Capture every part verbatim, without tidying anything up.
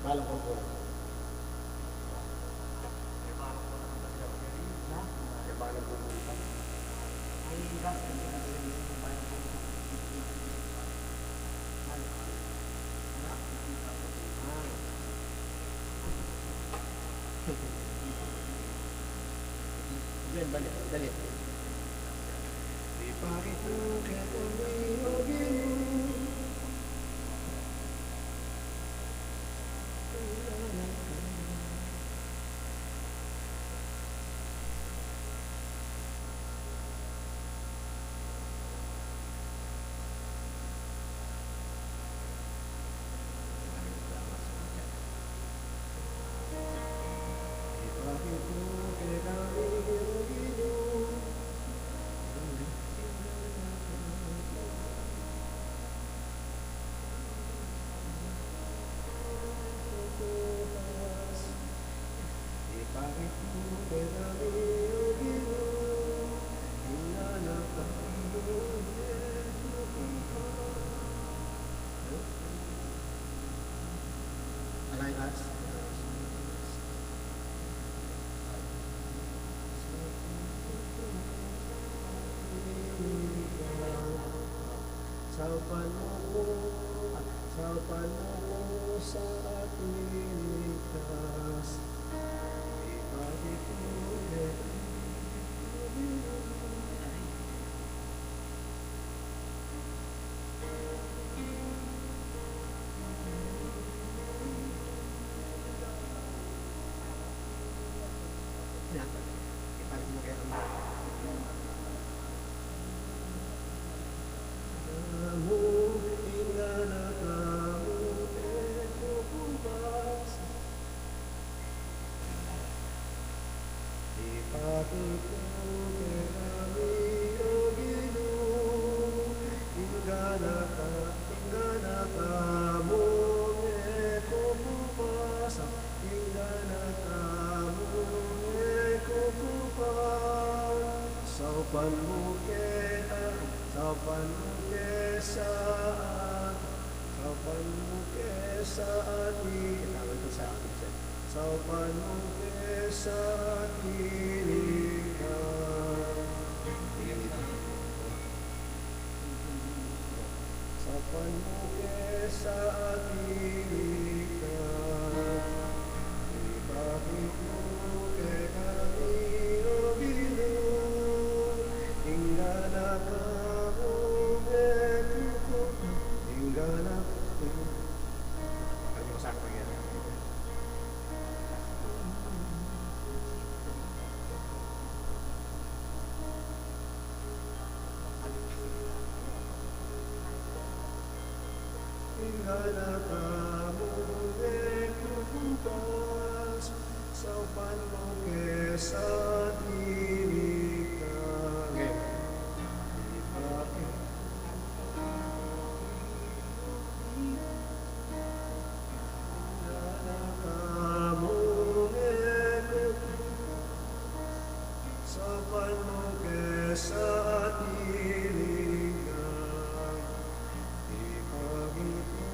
Balang ko po. Yan, balik, balik. Ipakit mo kekami, O Ginu. Alay, Ats. Saupan mu ku, saupan mu ku sa atin ligtas. Ipakit mu kekami. Ipakit mu kekami, O Ginu, ing ganaka, ing ganaka mung e kukupas, ing ganaka mung e kukupas. Saupan mu ke, saupan mu ke sa, saupan mu ke sa atin. Tama ito sa atin, sir. Saupan mu ke sa atin ligtas. Saupan mu ke sa atin ligtas. Ipakit mu kekami, O Ginu, ing ganaka mung e kukupas, ing ganaka. Ano sa akin yan? Ing ganaka mung e kukupas, saupan mu ke sa atin ligtas. Ipakit Saupan mu ke sa atin ligtas, ipakit mu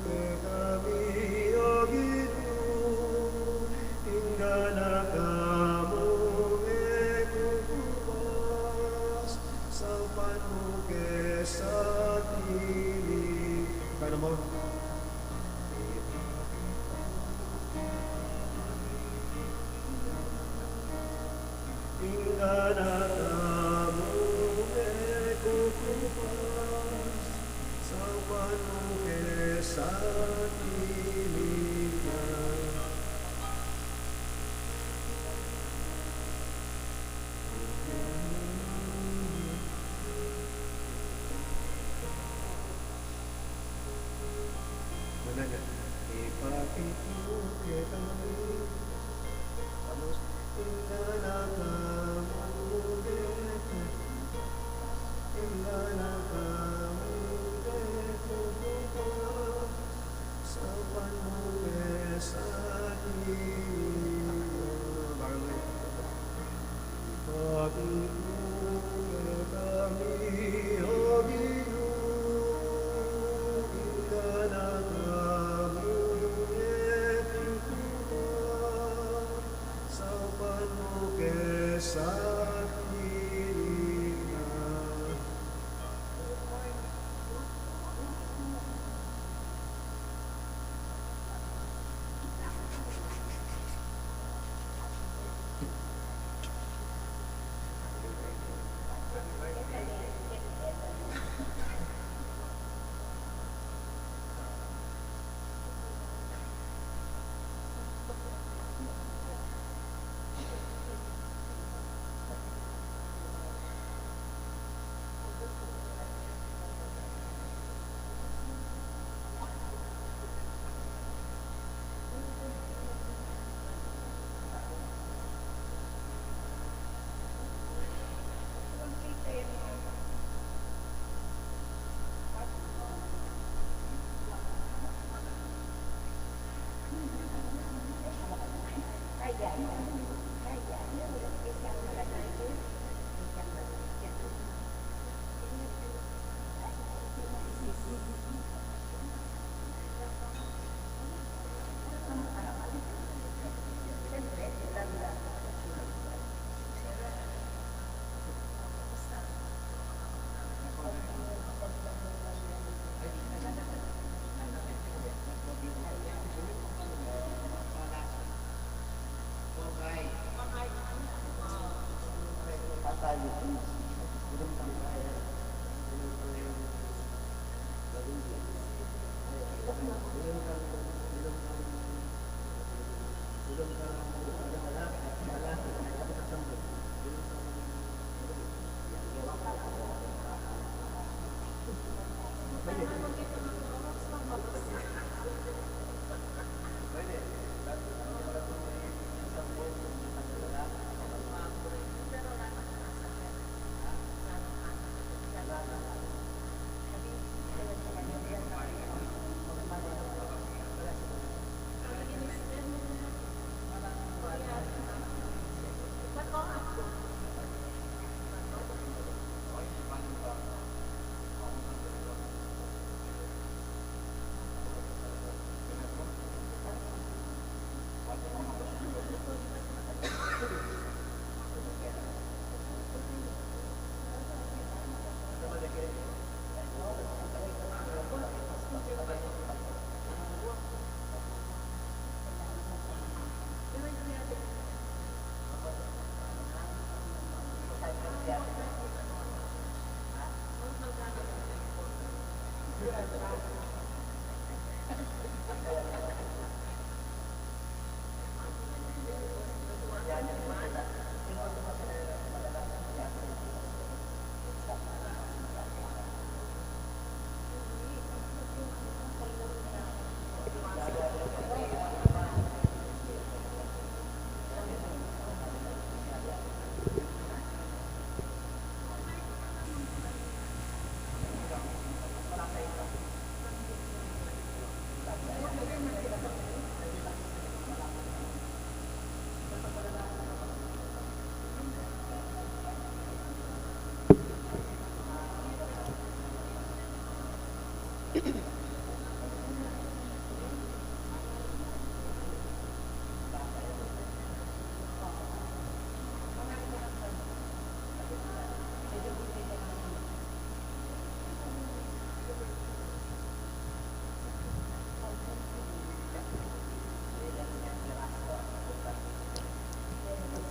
kekami, O Ginu, ing ganaka mung e kukupas, saupan mu ke sa atin ligtas. Paano mo? Ing ganaka mung e kukupas, saupan mu ke sa atin ligtas.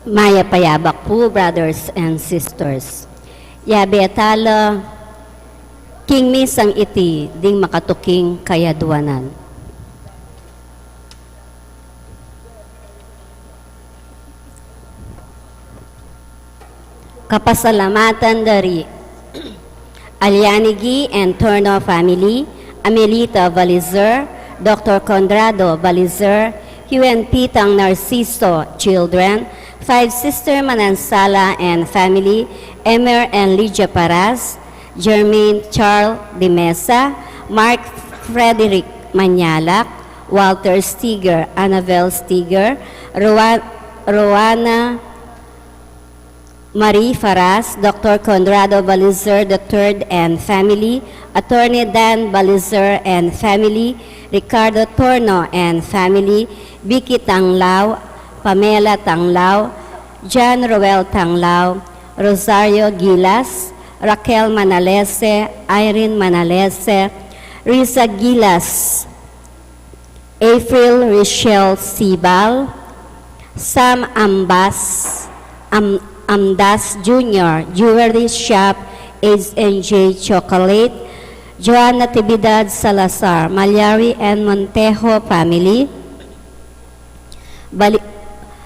Mayap a yabak pu, brothers and sisters. Yabe tala king misang iti ding makatuking kayaduanan. Kapasalamatan da ri Alianigi and Torno family, Amelita Balizer, Doctor Conrado Balizer, Hugh and Pitang Narciso children, Five Sister Manansala and family, Emer and Lydia Paras, Jermaine Charles de Mesa, Mark Frederick Manyalak, Walter Stiger, Annabel Stiger, Rowan-, Rowana Marie Faras, Doctor Conrado Balizer the third and family, Attorney Dan Balizer and family, Ricardo Torno and family, Vicky Tanglao, Pamela Tanglao, John Roel Tanglao, Rosario Gilas, Raquel Manalese, Irene Manalese, Risa Gilas, April Richelle Sibal, Sam Ambas, Am-, Amdas Junior, Jewelry Shop, H and J Chocolate, Joanna Tibidad Salazar, Malyari and Montejo family, Bali-,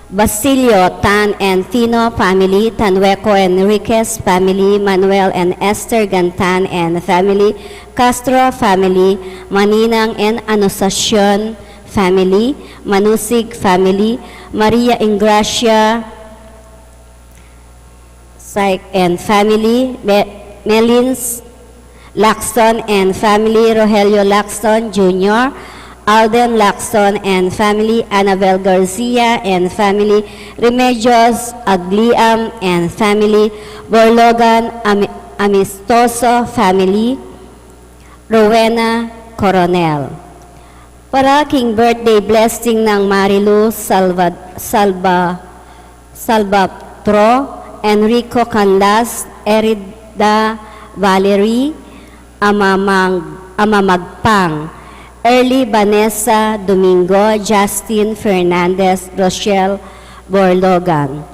Basilio Tan and Fino family, Tanweco Enriquez family, Manuel and Esther Gantan and family, Castro family, Maninang and Anunciacion family, Manusig family, Maria Ingracia Saik and family, Me-, Melins Lacson and family, Rogelio Lacson Junior, Alden Lacson and family, Annabel Garcia and family, Remedios Agliam and family, Borlogan Ami-, Amistoso family, Rowena Coronel. Para king birthday blessing nang Marilu Salva-, Salva-, Salvatro, Enrico Canlas, Erida Valerie, Amamang-, Amamagpang, Early Vanessa Domingo, Justin Fernandez, Rochelle Borlogan.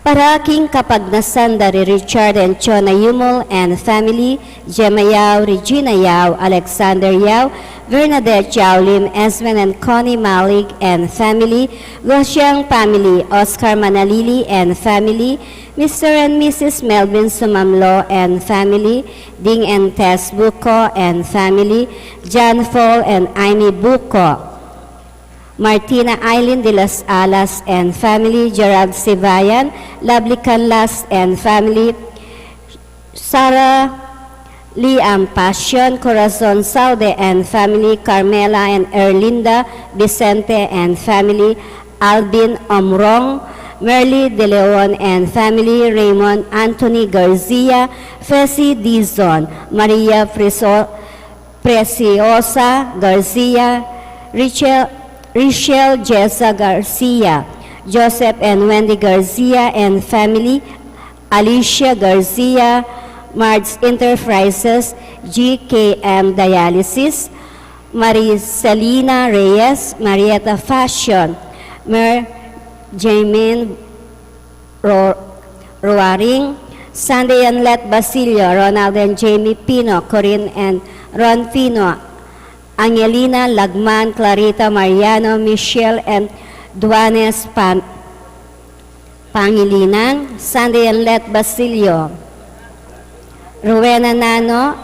Para king kapagnasan da ri Richard and Chona Yumul and family, Gemma Yao, Regina Yao, Alexander Yao, Bernadette Yao Lim, Esmen and Connie Malig and family, Gosiang family, Oscar Manalili and family, Mister and Missus Melvin Sumamlo and family, Ding and Tess Buko and family, John Paul and Amy Buko, Martina Eileen de las Alas and family, Gerald Sibayan, Lovely Canlas and family, Sarah Liam Passion, Corazon Saude and family, Carmela and Erlinda Vicente and family, Alvin Omrong, Merly De Leon and family, Raymond Anthony Garcia, Fessy Dizon, Maria Friso-, Preciosa Garcia, Richel, Richel Jessa Garcia, Joseph and Wendy Garcia and family, Alicia Garcia, Marge Enterprises, G K M Dialysis, Maricelina Reyes, Marietta Fashion, Mer Jamin Ro-, Ruaring, Sandy and Let Basilio, Ronald and Jamie Pino, Corinne and Ron Pino, Angelina Lagman, Clarita Mariano, Michelle and Duanes Pam-, Pangilinan, Sandy and Let Basilio, Rowena Nano,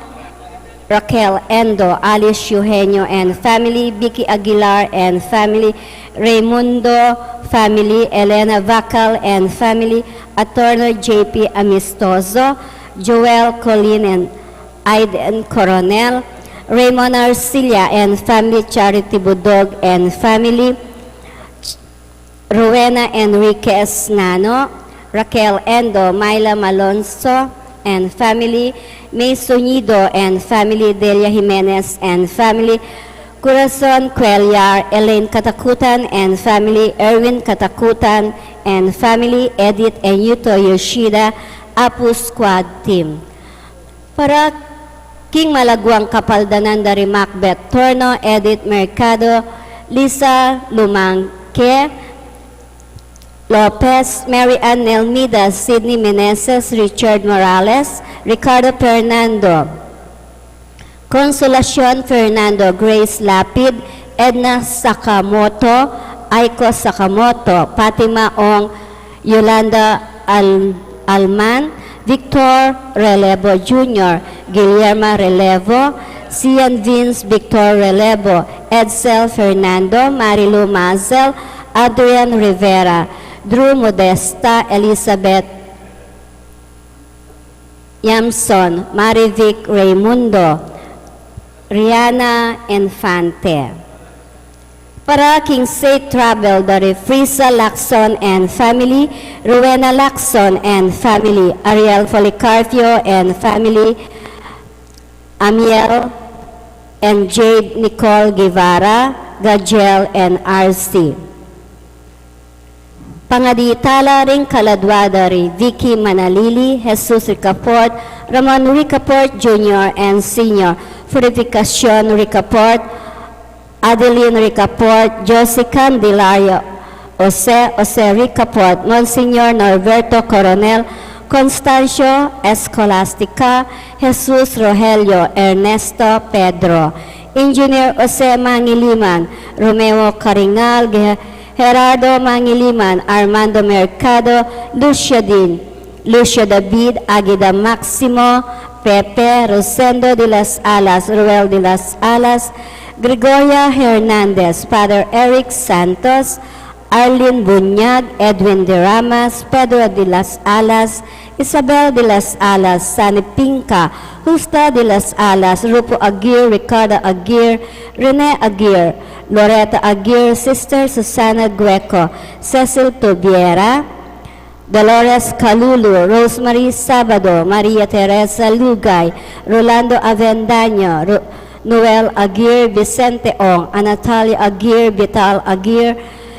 Raquel Endo, Alice Eugenio and family, Vicky Aguilar and family, Raimundo family, Elena Vacal and family, Attorney J P Amistoso, Joel Colin and Aiden Coronel, Raymond Arcilla and family, Charity Budog and family, Rowena Enriquez Nano, Raquel Endo, Myla Malonzo and family, May Sonido and family, Delia Jimenez and family, Corazon Cuellar, Elaine Katakutan and family, Erwin Katakutan and family, Edith and Yuto Yoshida, Apu Squad Team. Para king malaguang kapaldanan da ri Macbeth Torno, Edith Mercado, Lisa Lumangke Lopez, Mary Ann Nelmida, Sydney Meneses, Richard Morales, Ricardo Fernando, Consolacion Fernando, Grace Lapid, Edna Sakamoto, Aiko Sakamoto, Fatima Ong, Yolanda Al-, Alman, Victor Relevo Junior, Guillermo Relevo, Sian Vince Victor Relevo, Edsel Fernando, Marilu Mazel, Adrian Rivera, Drew Modesta, Elizabeth Yamson, Marivic Raimundo, Rihanna Infante. Para king safe travel da ri Frisa Lacson and family, Rowena Lacson and family, Ariel Policarpio and family, Amiel and Jade Nicole Guevara, Gajel and R C. Pangadi tala ring kaladua da ri Vicky Manalili, Jesus Ricafort, Ramon Ricafort Junior and Senior, Purificacion Ricafort, Adeline Ricafort, Josie Candelario, Jose, Jose Ricafort, Monsignor Norberto Coronel, Constancio Escolastica, Jesus Rogelio, Ernesto Pedro, Engineer Jose Mangiliman, Romeo Caringal, Ge-, Gerardo Mangiliman, Armando Mercado, Lucia Din, Lucio David, Aguida Maximo, Pepe, Rosendo de las Alas, Ruel de las Alas, Gregoria Hernandez, Father Eric Santos, Arlene Bunyag, Edwin de Ramas, Pedro de las Alas, Isabel de las Alas, Sani Pinca, Justa de las Alas, Rufo Aguirre, Ricardo Aguirre, Rene Aguirre, Loretta Aguirre, Sister Susana Gueco, Cecil Tubiera, Dolores Calulu, Rosemary Sabado, Maria Teresa Lugay, Rolando Avendaño, Ro-, Noel Aguirre, Vicente Ong, Anatalia Aguirre, Vital Aguirre,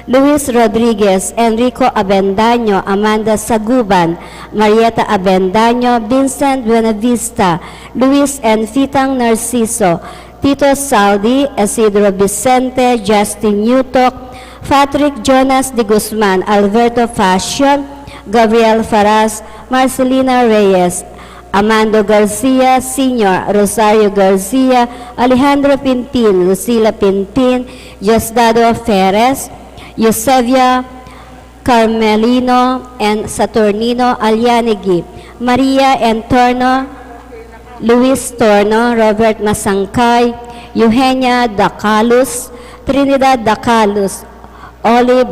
Luis Rodriguez, Enrico Avendaño, Amanda Saguban, Marieta Avendaño, Vincent Buenavista, Luis and Fitang Narciso, Tito Saldi, Isidro Vicente, Justin Yutok, Patrick Jonas de Guzman, Alberto Fashion, Gabriel Faras, Marcelina Reyes, Amando Garcia Senior, Rosario Garcia, Alejandro Pintin, Lucila Pintin, Diosdado Perez, Eusebia Carmelino and Saturnino Alianigi, Maria and Torno, Luis Torno, Robert Masangkay, Eugenia Dacalus, Trinidad Dacalus, Olive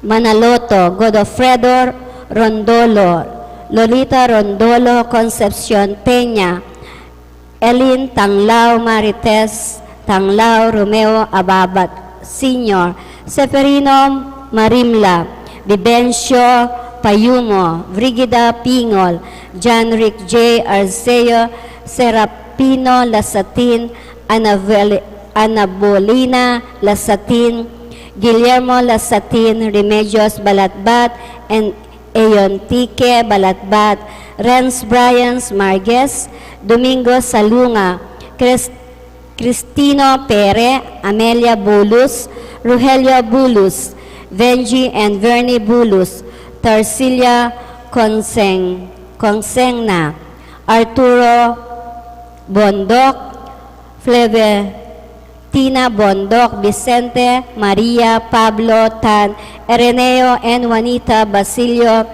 Manaloto, Godofredo Rondolo, Lolita Rondolo, Concepcion Peña, Elin Tanglao, Marites Tanglao, Romeo Ababat Senior, Seferino Marimla, Vivencio Payumo, Brigida Pingol, John Rick J. Arceo, Serapino Lasatin, Anabel-, Anabolina Lasatin, Guillermo Lasatin, Remedios Balatbat, and Eontique Balatbat, Renz Bryans Marquez, Domingo Salunga, Chris-, Cristino Pere, Amelia Bulus, Rogelio Bulus, Venji and Vernie Bulus, Tarsilia Conseng-, Consengna, Arturo Bondoc, Fleve-, Tina Bondoc, Vicente, Maria, Pablo, Tan, Ereneo and Juanita Basilio,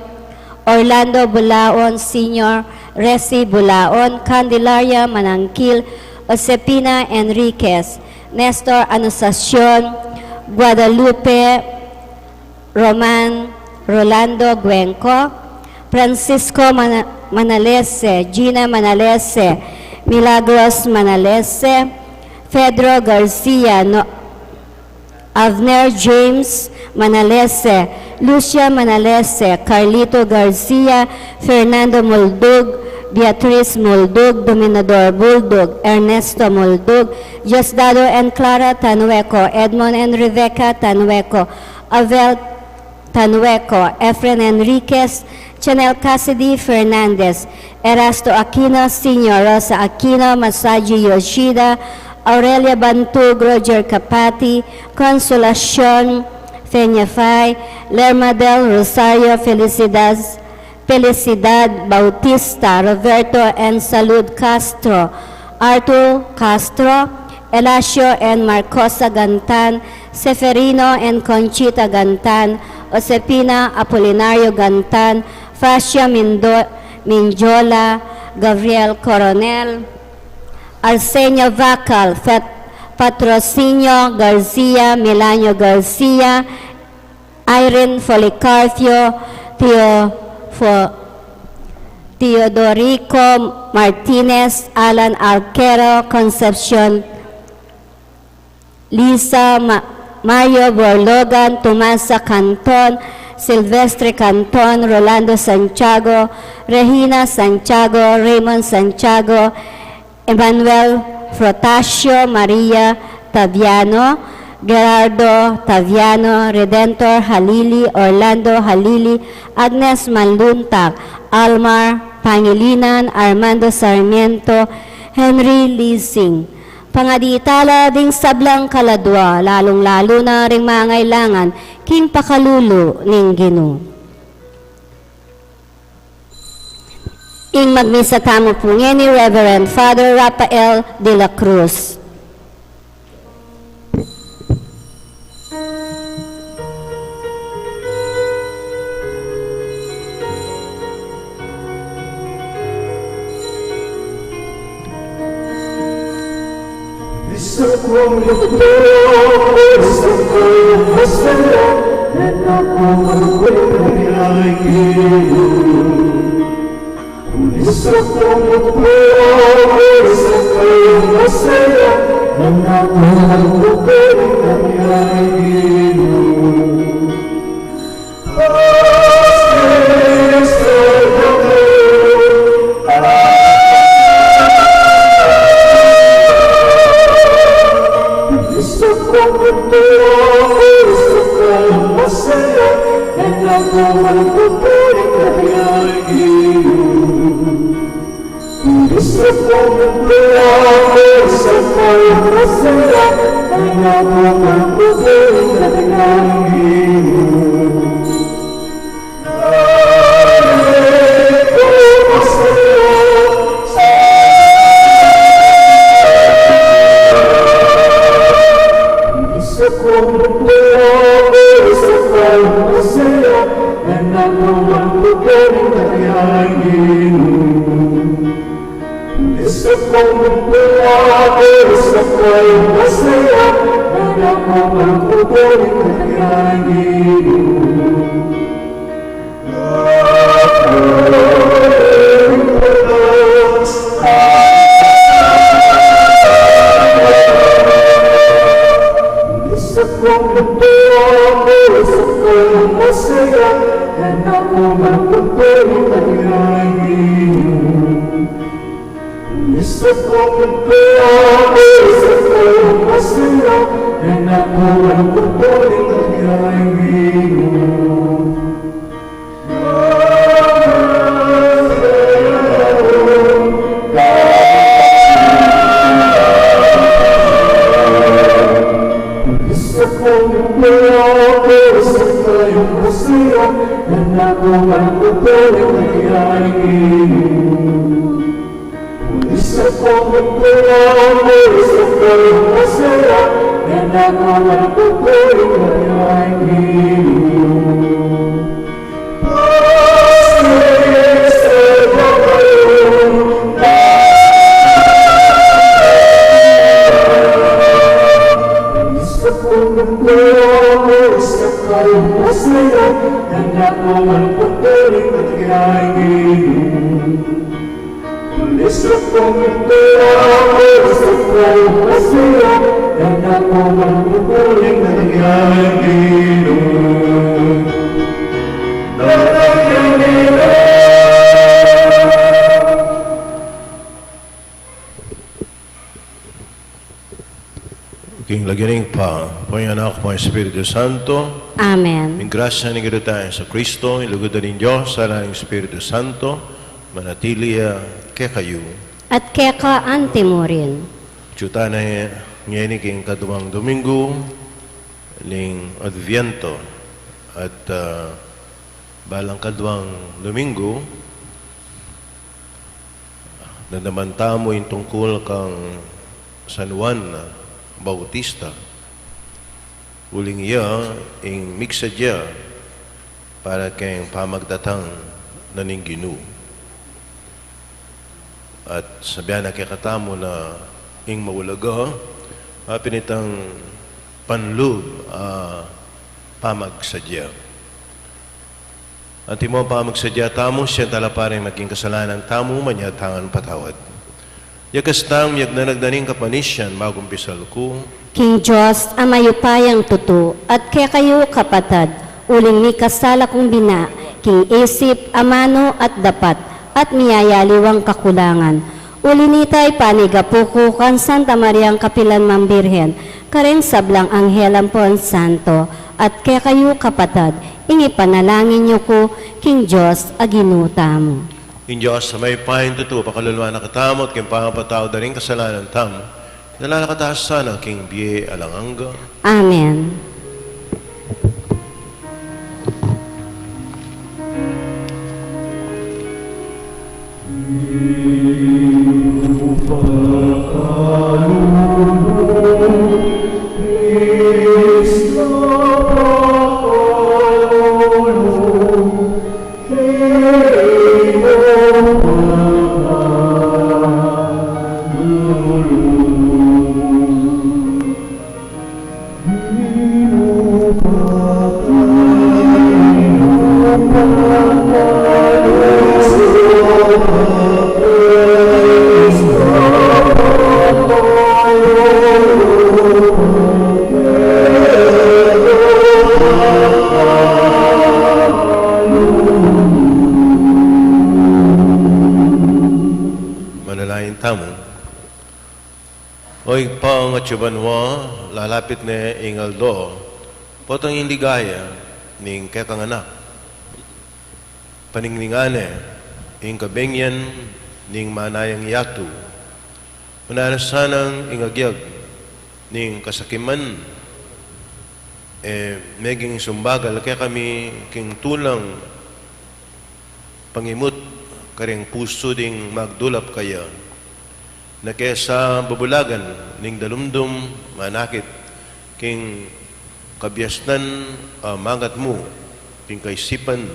Orlando Bulaon Senior, Resi Bulaon, Candelaria Manangkil, Josepina Enriquez, Nestor Anunciacion, Guadalupe Roman, Rolando Guenco, Francisco Mana-, Manalese, Gina Manalese, Milagros Manalese, Pedro Garcia, No-, Avner James Manalese, Lucia Manalese, Carlito Garcia, Fernando Muldug, Beatriz Muldug, Dominador Muldug, Ernesto Muldug, Diosdado and Clara Tanueco, Edmond and Rebecca Tanueco, Avel Tanueco, Efren Enriquez, Chanel Cassidy Fernandez, Erasto Aquino Senior, Rosa Aquino, Masaji Yoshida, Aurelia Bantug, Roger Capati, Consolacion Peñafay, Lerma del Rosario, Felicidad, Felicidad Bautista, Roberto and Salud Castro, Arthur Castro, Elacio and Marcosa Gantan, Seferino and Conchita Gantan, Josefina Apolinario Gantan, Fascia Mindo-, Mindiola, Gabriel Coronel, Arsenio Vacal, Fet-, Patrocinio Garcia, Milanio Garcia, Irene Policarpio, Teo-, Fo-, Teodorico Martinez, Alan Arquero, Concepcion Lisa, Ma-, Mario Borlogan, Tomasa Canton, Silvestre Canton, Rolando Santiago, Regina Santiago, Raymond Santiago, Emmanuel Frotasio, Maria Taviano, Gerardo Taviano, Redentor Halili, Orlando Halili, Agnes Manluntak, Almar Pangilinan, Armando Sarmiento, Henry Lising. Pangadi tala ding sablang kaladua, lalung-lalu na ring mangailangan king pakalulu ning Ginu. Ing magmisa tamu pu ngeni, Reverend Father Rafael de la Cruz. Isa kong bumbuha, isa kong masaya, anak ko, magpupuling kaya nginu. Isa kong bumbuha, isa kong masaya, anak ko, magpupuling kaya nginu. Isa kong bumbuha, isa kong masaya, anak ko, magpupuling kaya nginu. King lagyu ning Ibpa, ampo ning Anak, ampo ning Espiritu Santo. Amen. Ing grasya ning Ginu tang Jesucristo, ing lugud ning Dios, ing sala ning Espiritu Santo, manatili ya kekayu. At keka anti murin. Atyu tana ngeni king kaduang Domingo ning Adviento, at, ah, balang kaduang Domingo, damdaman tamu ing tungkul kang San Juan Bautista. Uling iya ing migsadya para king pamagdatang na ning Ginu. At sabian na kekatamu na ing maulaga, a, pin itang panlub a pamagsadya. Antimo pamagsadya tamu, siyang talapari maging kasalanan tamu, manyatang patawad. Yakas tang miyagnanag na ning kapanisian, magumpisal ku. King Dios a mayupayang tutu, at kekayu kapatad, uling mikasala kung bina, king isip, amanu, at dapat, at miyayaliwang kakulangan. Uli nita, ipanigapu ku kang Santa Mariang kapilan mang Birhen, karing sablang anghel ampon santo, at kekayu kapatad, ing ipanalangin yu ku king Dios a Ginu tamu. Ing Dios a mayupayang tutu, pakalulwan na katamu, at king pamapatawad da ring kasalanan tamu, idala na katamu sana king bie alang angga. Amen. Manalangin tamu. O Ibpa, atsu ka banua, lalapit ne ing aldo, potang ing ligaya ning kekang Anak. Paningningan ne ing kabengian ning manayang yatu. Mananu sanang ing agyag ning kasakiman, e, meging sumbagal kekami king tulang pangimut karing pusu ding magdulap kaya. Na kesa bubulagan ning dalumdum, manakit king kabiasnan a mangatmu king kaisipan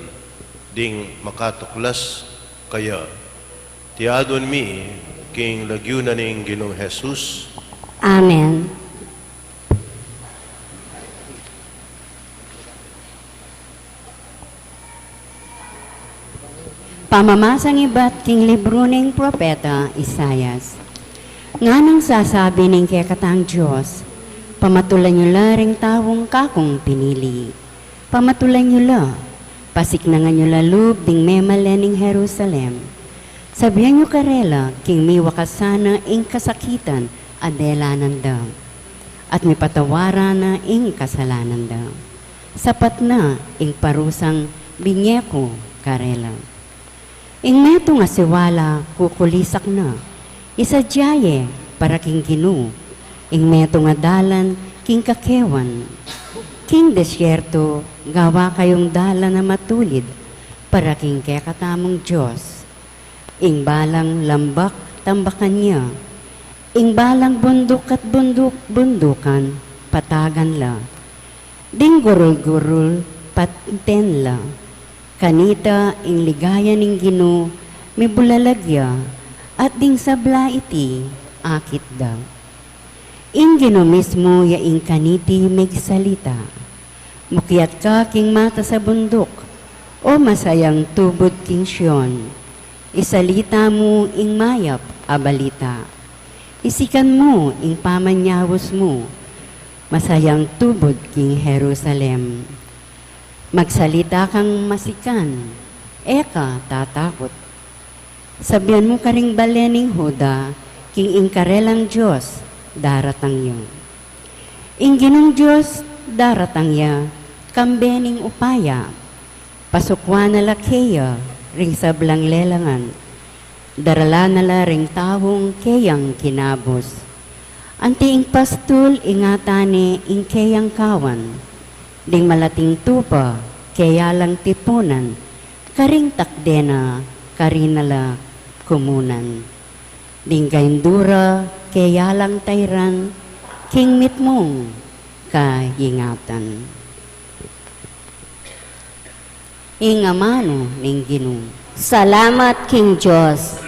ding makatuklas kaya. Tiadwan mi King lagyu na ning Ginung Jesus. Amen. Pamamasang ibat king libru ning propeta Isaias. Nganang sasabi ning kekatang Dios, pamatulan yu la ring taung kakung pinili. Pamatulan yu la, pasiknangan yu la lub ding memalen ning Jerusalem. Sabian yu karela king miwakasan na ing kasakitan a delanan da, at mipatawaran na ing kasalanan da. Sapat na ing parusang binie ku karela. Ing metung a siwala kukulisak na, isadya ye para king Ginu. Ing metung a dalan king kakewan. King desierto, gawa kayung dalan a matulid para king kekatamung Dios. Ing balang lambak tambakan ya. Ing balang bunduk at bunduk-bundukan patagan la. Ding gurul-gurul paten la. Kanita ing ligaya ning Ginu mibulalag ya, at ding sabla iti akit da. Ing Ginu mismu ya ing kaniti migsalita. Mukiat ka king matas a bunduk, o masayang tubud king Sion. Isalita mu ing mayap a balita. Isikan mu ing pamanyaus mu, masayang tubud king Jerusalem. Magsalita kang masikan, e ka tatakut. Sabian mu karing bale ning Juda, king ing karelang Dios daratang ya. Ing Ginung Dios daratang ya, kambe ning upaya. Pasukwan na la keya ring sablang lelangan. Daralan na la ring taung keyang kinabus. Anti ing pastul ingatan ne ing keyang kawan. Ding malating tupa keya lang tipunan, karing takde na, karin na la kumunan. Ding gaindura keya lang tairan, king mitmung kaingatan. Ing amanu ning Ginu. Salamat king Dios.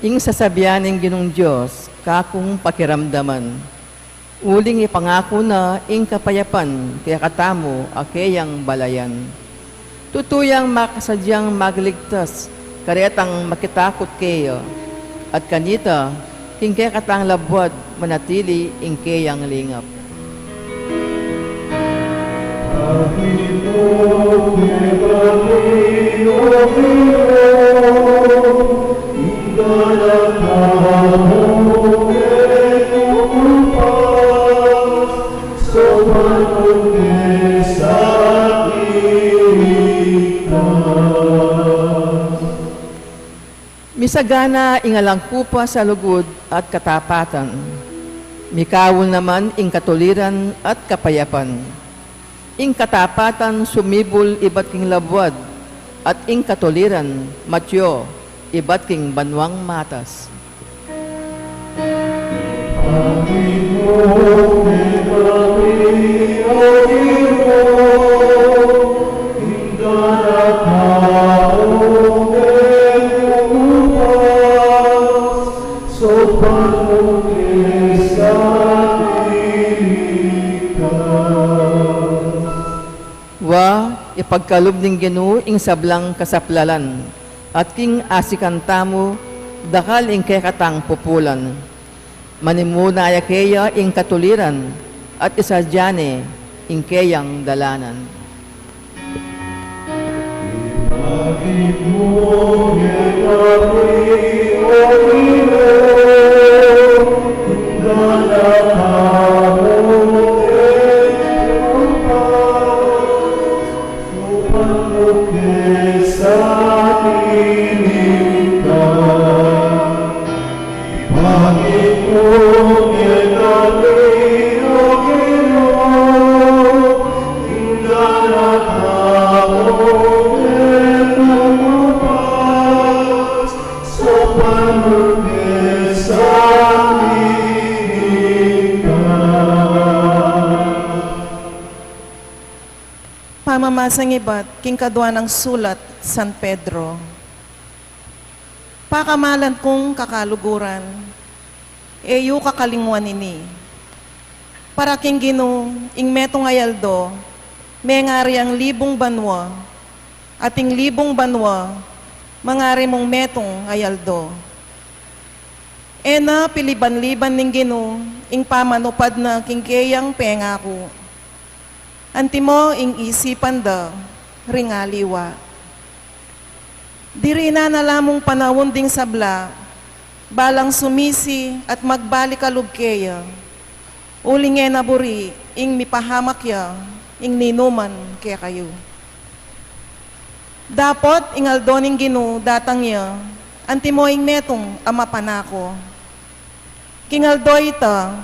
Ing sasabian ning Ginung Dios, kakung pakiramdaman. Uling ipangaku na ing kapayapan kekatamu a keyang balayan. Tutu yang makasadyang magligtas karetang makitakut keya, at kanita king kekatang labuad manatili ing keyang lingap. Misagana ing alang kupas a lugud at katapatan. Mikaul naman ing katuliran at kapayapan. Ing katapatan sumibul ibat king labuad, at ing katuliran matyu ibat king banuang matas. Wa, ipagkalub ning Ginu ing sablang kasaplalan, at king asikan tamu, dakal ing kekatang pupulan. Manimuna ya keya ing katuliran, at isadya ne ing keyang dalanan. Pamamasang ibat king kadua nang sulat San Pedro. Pakamalan kung kakaluguran, e yu kakalingwan ini. Para king Ginu, ing metung a aldo, mengari yang libung banua, at ing libung banua, mangari mung metung a aldo. E na piliban-liban ning Ginu ing pamanupad na king keyang pengaku. Antimo ing isipan da ring aliwa. Diri na na la mung panaun ding sabla, balang sumisi at magbalik a lub keya, uling e na buri ing mipahamak ya ing ninuman kekayu. Dapot ing aldo ning Ginu datang ya, antimo ing metung a mapanako. King aldo ita,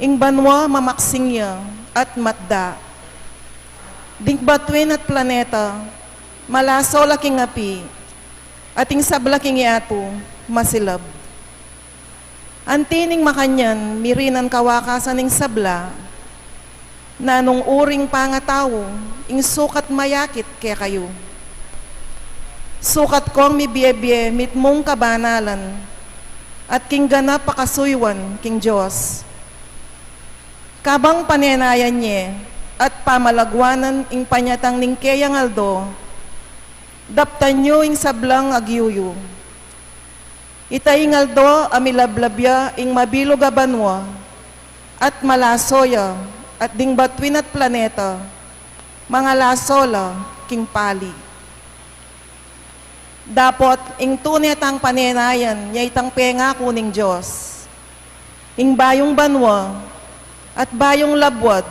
ing banua mamaksing ya at matda. Ding batuin at planeta, malaso la king api, at ing sabla king yatu, masilab. Anti ning makanyan, mirinan kawakasan ning sabla, nanung uring pangatau ing sukat mayakit kekayu? Sukat kong mibie-bie mitmung kabanalan at king ganap a kasuyuan king Dios. Kabang panenayan ye at pamalaguanan ing panyatang ning keyang aldo, daptan yu ing sablang agyu yu. Ita ing aldo a milablab ya ing mabilug a banua, at malaso ya, at ding batuin at planeta, mangalaso la king pali. Dapot ing tune tang panenayan ya itang pengaku ning Dios. Ing bayung banua at bayung labuad,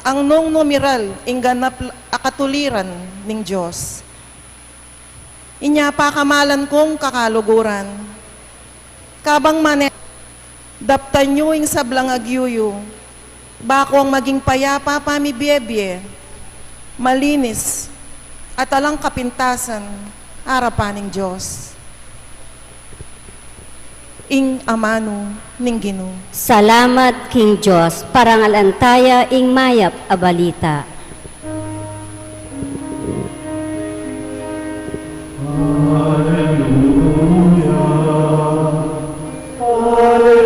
ang nung numiral ing ganap a katuliran ning Dios. Inya pakamalan kung kakaluguran, kabang mane, daptan yu ing sablang agyu yu, bakong maging payapa pamibie-bie, malinis, at alang kapintasan, arapan ning Dios. Ing amanu ning Ginu. Salamat king Dios, parangalan taya ing mayap a balita. Aleluya, aleluya,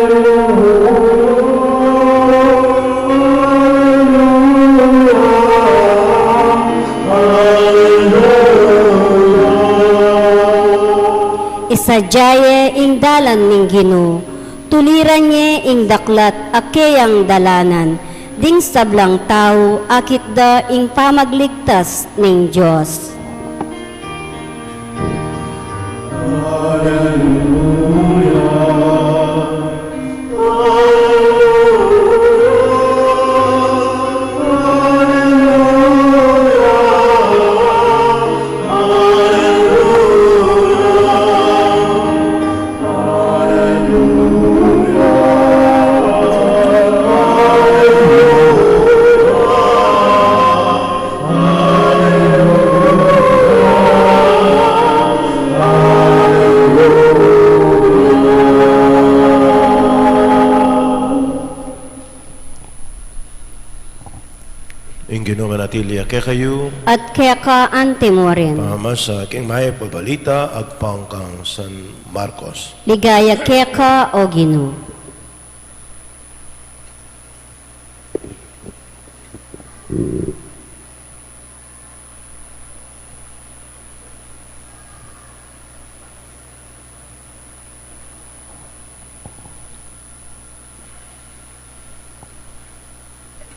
aleluya, aleluya. Isadya ye ing dalan ning Ginu, tuliran ye ing daklat a keyang dalanan, ding sablang tau akit da ing pamagligtas ning Dios. Aleluya. Ing Ginu manatili ya kekayu. At keka anti mu rin. Pamasa king mayap a balita agpang kang San Marcos. Ligaya keka, o Ginu.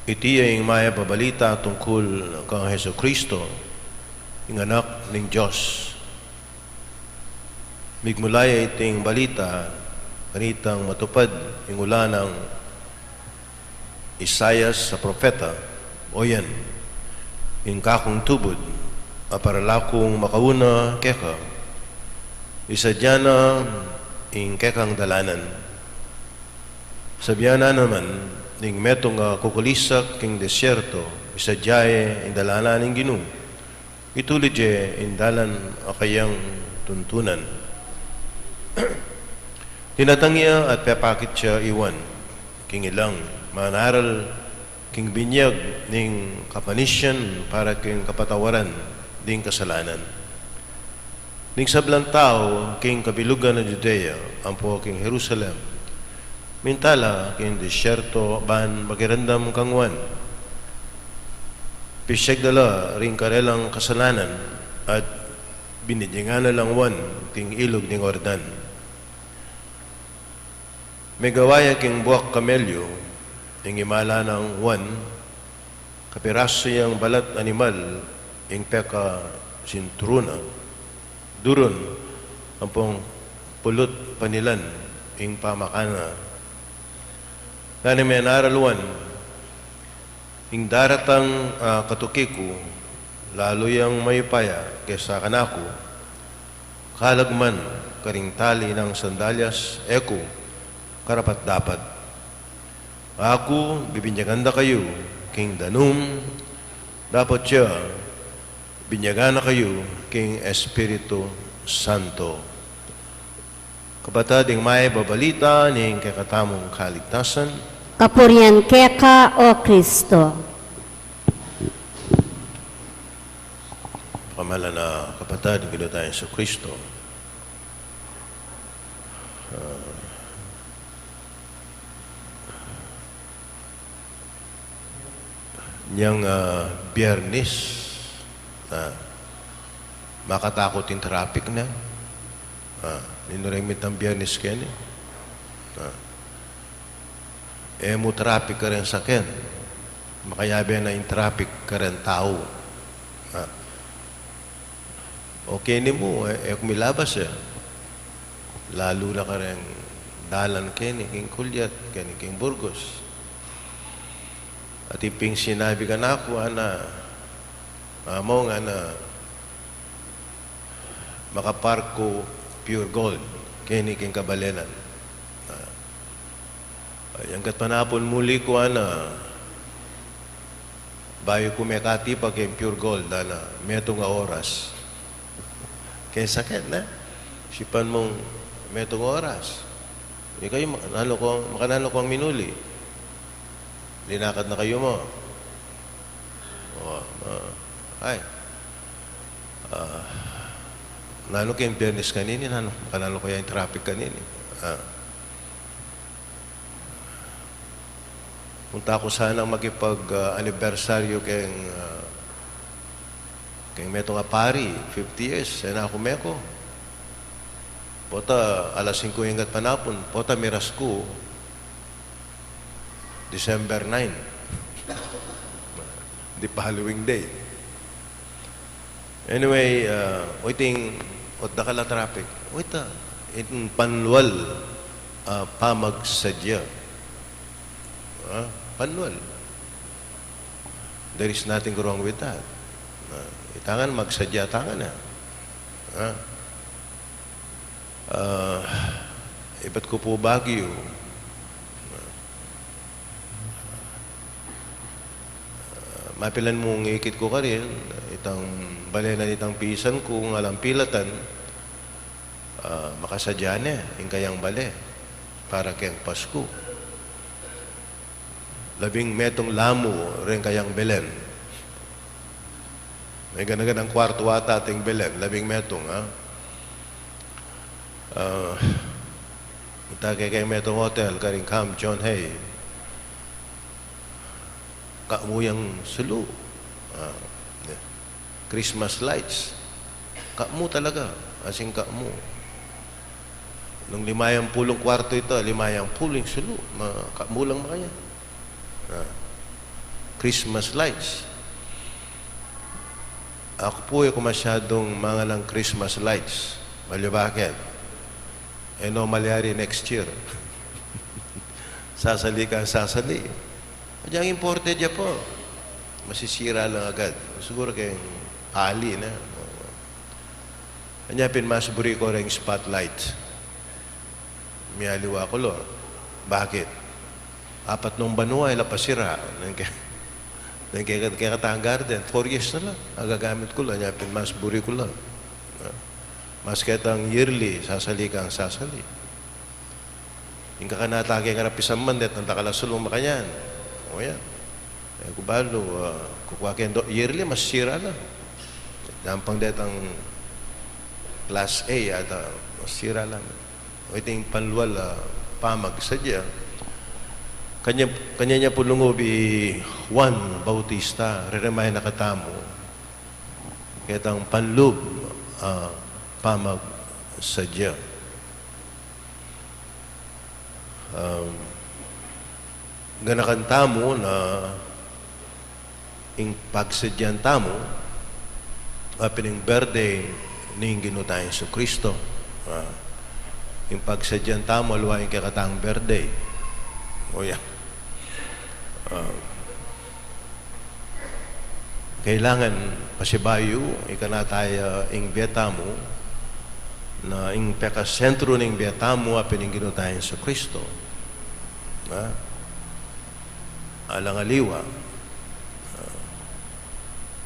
Iti ya ing mayap a balita tungkul kang Jesucristo, ing Anak ning Dios. Migmula ya iting balita, kanitang matupad ing ula nang Isaias a propeta, "O yan, ing kakung tubud, a para la kung makauna keka, isadia na ing kekang dalanan." Sabian na naman ning metung a kukulisak king desierto, "Isadia ye ing dalanan ning Ginu, itulid ye ing dalan a kayang tuntunan." Dinatang ya at pepakit ya i Juan king ilang manaral king binyag ning kapanisian para king kapatawaran ding kasalanan. Ning sablang tau king kabilugan na Judea ampo king Jerusalem, minta la king desierto ban makiramdam kang Juan. Pisiag da la ring karelang kasalanan at binidingan na lang Juan king ilug ning Jordan. Megawa ya king buak kamelyu ing imala nang Juan, kapirasu yang balat animal ing pekasinturun na, durun ampong pulut panilan ing pamakan na. Ngana ing menaral Juan, "Ing daratang, ah, katuki ku, lalu yang mayupaya kesa kanaku, kalag man karing tali nang sandalyas e ku karapat-dapat. Aku bibinyagan da kayu king danum, dapot ya binyagan na kayu king Espiritu Santo." Kapatad, ing mayap a balita ning kekatamung kaligtasan. Kapurian keka, O Kristo. Pamalan a kapatad, ing Ginu tang Jesucristo. Ah, nyang, ah, Biyernes, ah, makatakut ing traffic na. Ah, ninu reng mitang Biyernes keni? Ah. E mu traffic kareng saken, makayabe na ing traffic kareng tau. Ah. O keni mu, e, e ku milabas e. Lalu na kareng dalan keni king Culiat, keni king Burgos. Atin pin sinabi kanaku, ana, "Among, ana, makapark ku Pure Gold keni king kabalenan." Ah. Ay, anggat panapun muli ku, ana, bayu ku mekatipa king Pure Gold, ana, metung a oras. Keng saken, ne? Sipan mung metung a oras. Ikayu, ma-, nanu kong, makananu kong minuli? Linakad na kayu mo? O, ma-, ay. Ah, nanu keng Biyernes kanini, nanu, makananu kaya ing traffic kanini? Ah. Munta ku sanang makipag, ah, anibersaryu keng, ah, keng metung a pari, fifty years, e na ku meko. Pota alas singku ing gatpanapun, pota miras ku December nine. The following day. Anyway, ah, o iting, o dakal a traffic. O ita, iting panual, ah, pamagsadya. Ah, panual. There is nothing wrong with that. Ah, ita ngan, magsadya ta ngan, ah. Ah. Ah, ibat ku pu Baguio. Ah, mapilan mung ikit ku karin, itang bale na nitang pisan ku, ngalang pilatan, ah, makasadya ne ing kayang bale para keng Pasku. Labing metung lamu reng kayang Belen. May gana-ganang kwartu ata ating Belen, labing metung, ha? Ah, punta ke keng metung hotel, karing Camp John Hay. Kamu yang sulu. Ah, yeah. Christmas lights. Kamu talaga, as in kamu. Nung limayampulung kwartu ita, limayampulung sulu, ma-, kamu lang makaya. Ah, Christmas lights. Aku pu, e ku masyadung mangalang Christmas lights. Balyu bakit? E no malyari next year. Sasali kang sasali. Agyang importe dya pu. Masisira lang agad. Siguru keng pali na. Anya pin mas buri ku reng Spotlight. Mialiwa kulor. Bakit? Apat nong banua, ila pasira. Neng ke-, neng ke-, kekatang garden, four years na la. Agagamit ku la, anya pin mas buri ku la. Mas ketang yearly, sasali kang sasali. Ing kakanata keng arapisan man, detang dakal a sulung makanyan. O yan. E ku balu, ah, kukua keng do-, yearly, masira la. Dampang detang class A ata, masira la. O iting panlual a pamagsadya. Kanya, kanya nya pu lungub i Juan Bautista, re-remind na katamu. Ketang panlub a pamagsadya. Um, ganakan tamu na ing pagsadyan tamu, apin ing birthday ning Ginu tang Jesucristo. Ah, ing pagsadyan tamu, aliwa ing kekatang birthday. O yan. Ah, kailangan pasibayu, ikanataya ing bie tamu, na ing pekasentru ning bie tamu, apin ing Ginu tang Jesucristo. Ah, alang aliwa. Ah,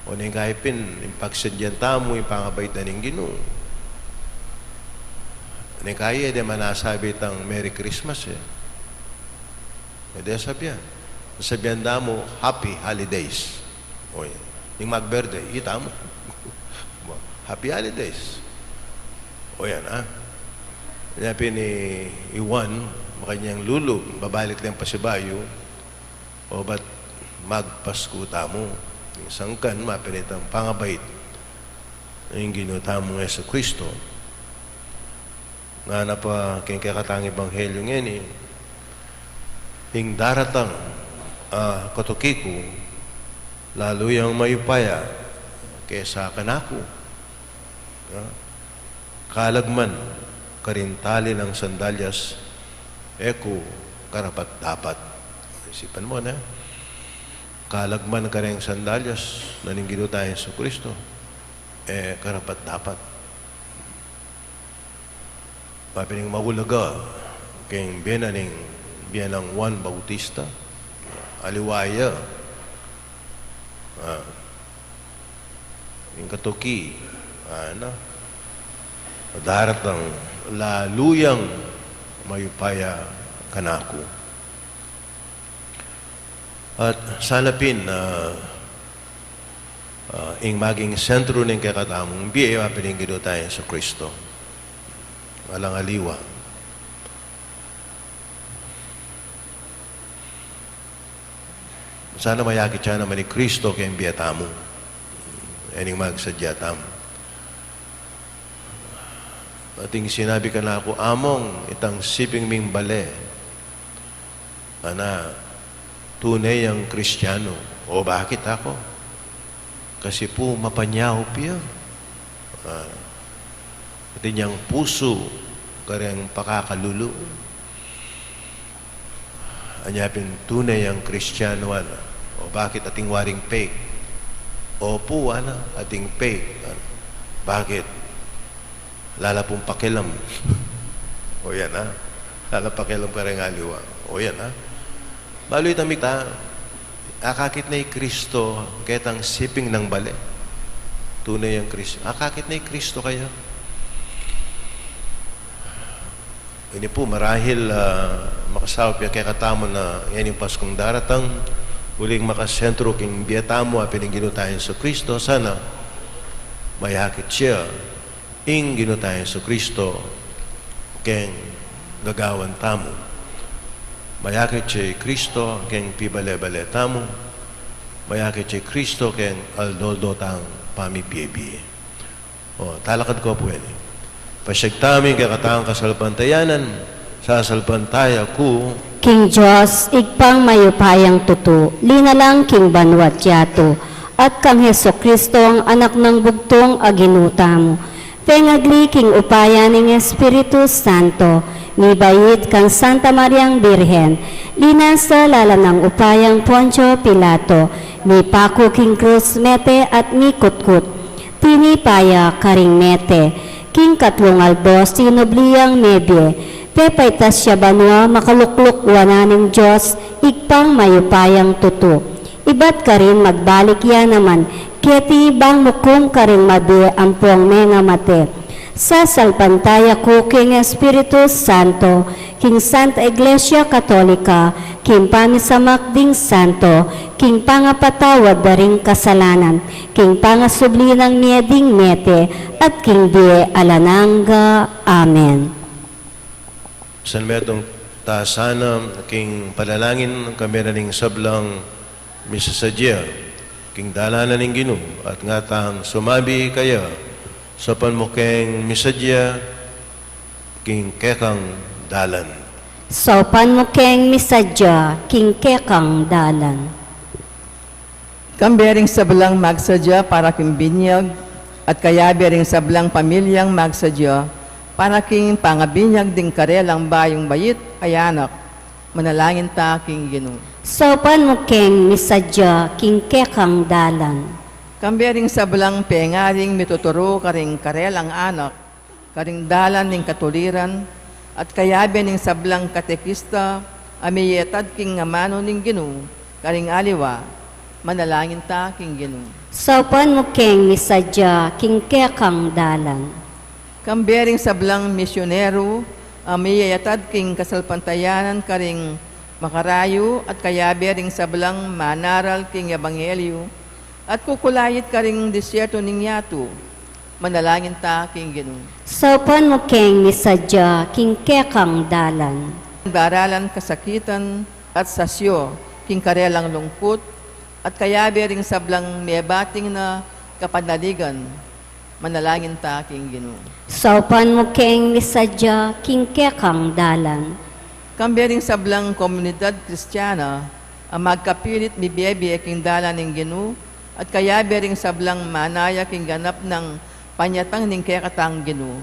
o neng kayi pin, ing pagsadyan tamu, ing pangabait na ning Ginu. Neng kayi, e de man asabi itang Merry Christmas, e. E de asabian. Sabian da mu, "Happy Holidays." O yan. Ing mag-birthday, ita mu. "Happy Holidays." O yan, ha? Nya pin i Juan, makanyang lulub, babalik lang pasibayu, o ba't magpasku tamu? Ing sangkan, mapin itang pangabait ning Ginu tamung Jesucristo. Ngana pa keng kekatang ebanghelyu ngeni, ing daratang, ah, katuki ku, lalu yang mayupaya kesa kanaku. Ah, kalag man karing tali nang sandalyas, e ku karapat-dapat. Isipan mu na, kalag man kareng sandalyas na ning Ginu tang Jesucristo, e karapat-dapat. Mapin ing maulaga keng bie na ning, bie nang Juan Bautista, aliwa ya, ah, ing katuki, ana, daratang lalu yang mayupaya kanaku. At sana pin, ah, ah, ing maging sentru ning kekatamung bie, apin ing Ginu tang Jesucristo. Alang aliwa. Sana mayakit ya naman i Kristo keng bie tamu. Ining magsadya tamu. Ating sinabi kanaku, "Among, itang siping ming bale, ana, tune yang Kristiano." "O, bakit ako?" "Kasi pu, mapanyaup ya. Ah, atin yang pusu kareng pakakalulu." Anya pin, "Tune yang Kristiano, ana." "O, bakit, ating waring fake?" "Opu, ana, ating fake, ana." "Bakit?" "Ala la pung pakialam." O yan, ha? Ala la pakialam kareng aliwa. O yan, ha? Balu ita, mita, akakit na i Kristo ketang siping nang bale. Tune yang Kristo. Akakit na i Kristo kaya. Ini pu, marahil, ah, makasaup ya kekatamu na ining Paskung daratang, uling makasentru king bie tamu, apin ing Ginu tang Jesucristo, sana mayakit ya ing Ginu tang Jesucristo keng gagawan tamu. Mayakit ya i Kristo keng pibale-bale tamu. Mayakit ya i Kristo keng aldo-aldo tang pamibie-bie. O, talakad ko pu ini. Pasiag tamu ing kekatang kasalpantayanan, sasalpantaya ku king Dios, Ibpang mayupayang tutu, linalang king banua at yatu, at kang Jesucristo, Anak nang bugtung a Ginu tamu. Pengagli king upaya ning Espiritu Santo, mibait kang Santa Mariang Birhen, linasa lalam nang upayang Poncio Pilato, mipaku king krus mete at mikutkut. Tinipa ya karing mete, king katlung aldo sinubli yang mebie, pepaitas ya banua, makalukluk wanan ning Dios, Ibpang mayupayang tutu. Ibat karin magbalik ya naman, keti bang mukung karing mabie ampong mengamate. Sasalpantaya ku king Espiritu Santo, king Santa Iglesia Katolika, king pamisamak ding santo, king pangapatawad da ring kasalanan, king pangasubli nang mie ding mete, at king bie alang angga. Amen. San metung ta sana king panalangin, kambe na ning sablang misasadya king dalan na ning Ginu, at ngatang sumabi kaya, saupan mu keng misadya king kekang dalan. Saupan mu keng misadya king kekang dalan. Kambe ring sablang magsadya para king binyag, at kayabe ring sablang pamilyang magsadya para king pangabinyag ding karelang bayung bait a anak, manalangin ta king Ginu. Saupan mu keng misadya king kekang dalan. Kambe ring sablang pengaring mituturu karing karelang anak, karing dalan ning katuliran, at kayabe ning sablang katekista a miyatad king amanu ning Ginu karing aliwa, manalangin ta king Ginu. Saupan mu keng misadya king kekang dalan. Kambe ring sablang misyonero a miyatad king kasalpantayanan karing makarayu, at kayabe ring sablang manaral king ebanghelyu, at kukulait karing disyerto ning yatu, manalangin ta king Ginu. Saupan mu keng misadya king kekang dalan. Daralan kasakitan at sasyo king karelang lungkut, at kayabe ring sablang mebating na kapanaligan, manalangin ta king Ginu. Saupan mu keng misadya king kekang dalan. Kambe ring sablang komunidad Kristiana a magkapilit mibie-bie king dalan ning Ginu, at kayabe ring sablang manaya king ganap nang panyatang ning kekatang Ginu,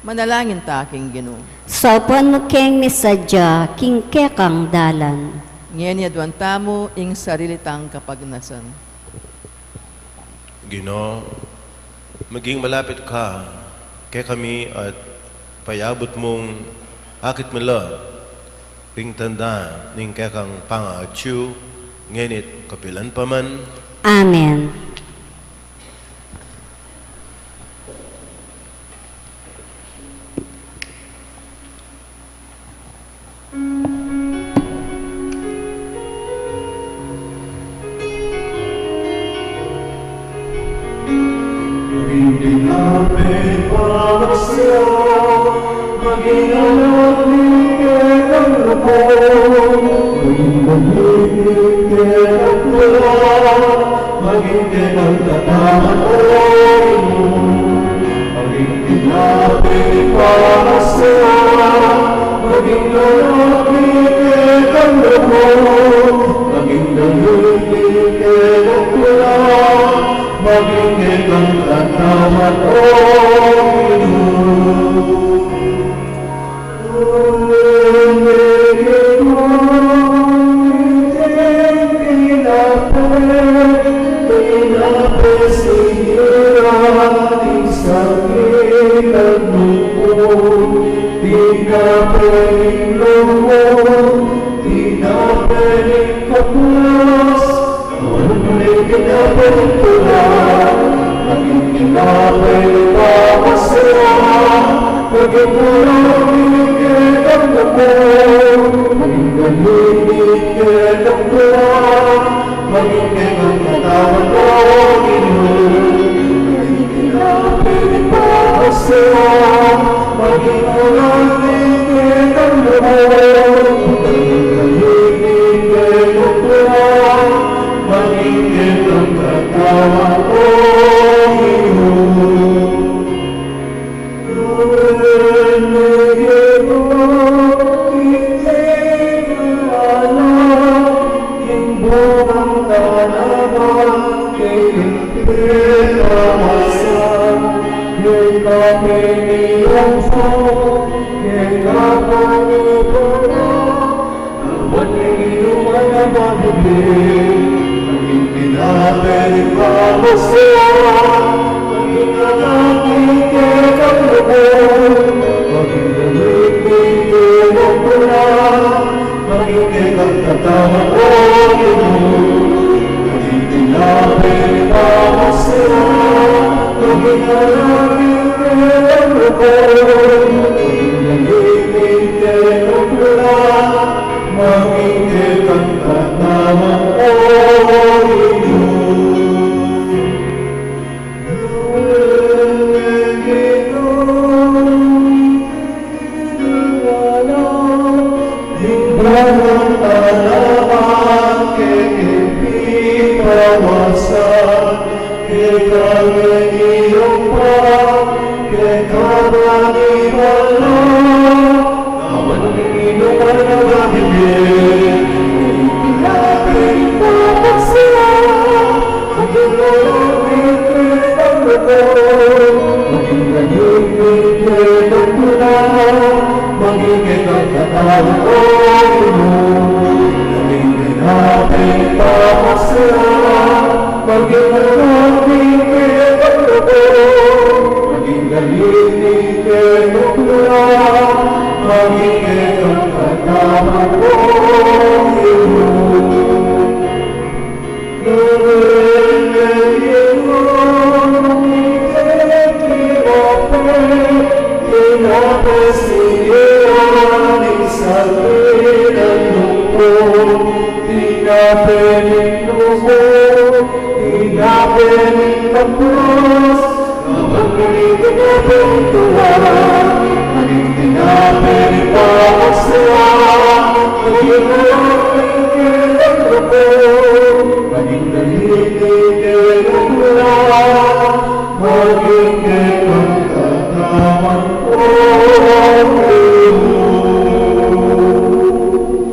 manalangin ta king Ginu. Saupan mu keng misadya king kekang dalan. Ngeni aduan tamu ing sarili tang kapagnasan. Ginu, maging malapit ka kekami at payabut mung akit mu la ring tanda ning kekang pangaatyu, ngeni't kapilan pa man. Amen. Maging kekang tataman, O Ginu, maging tinapay para sa, maging lalaki kekang loob, maging dalili kekang tula, maging kekang tataman, O Ginu.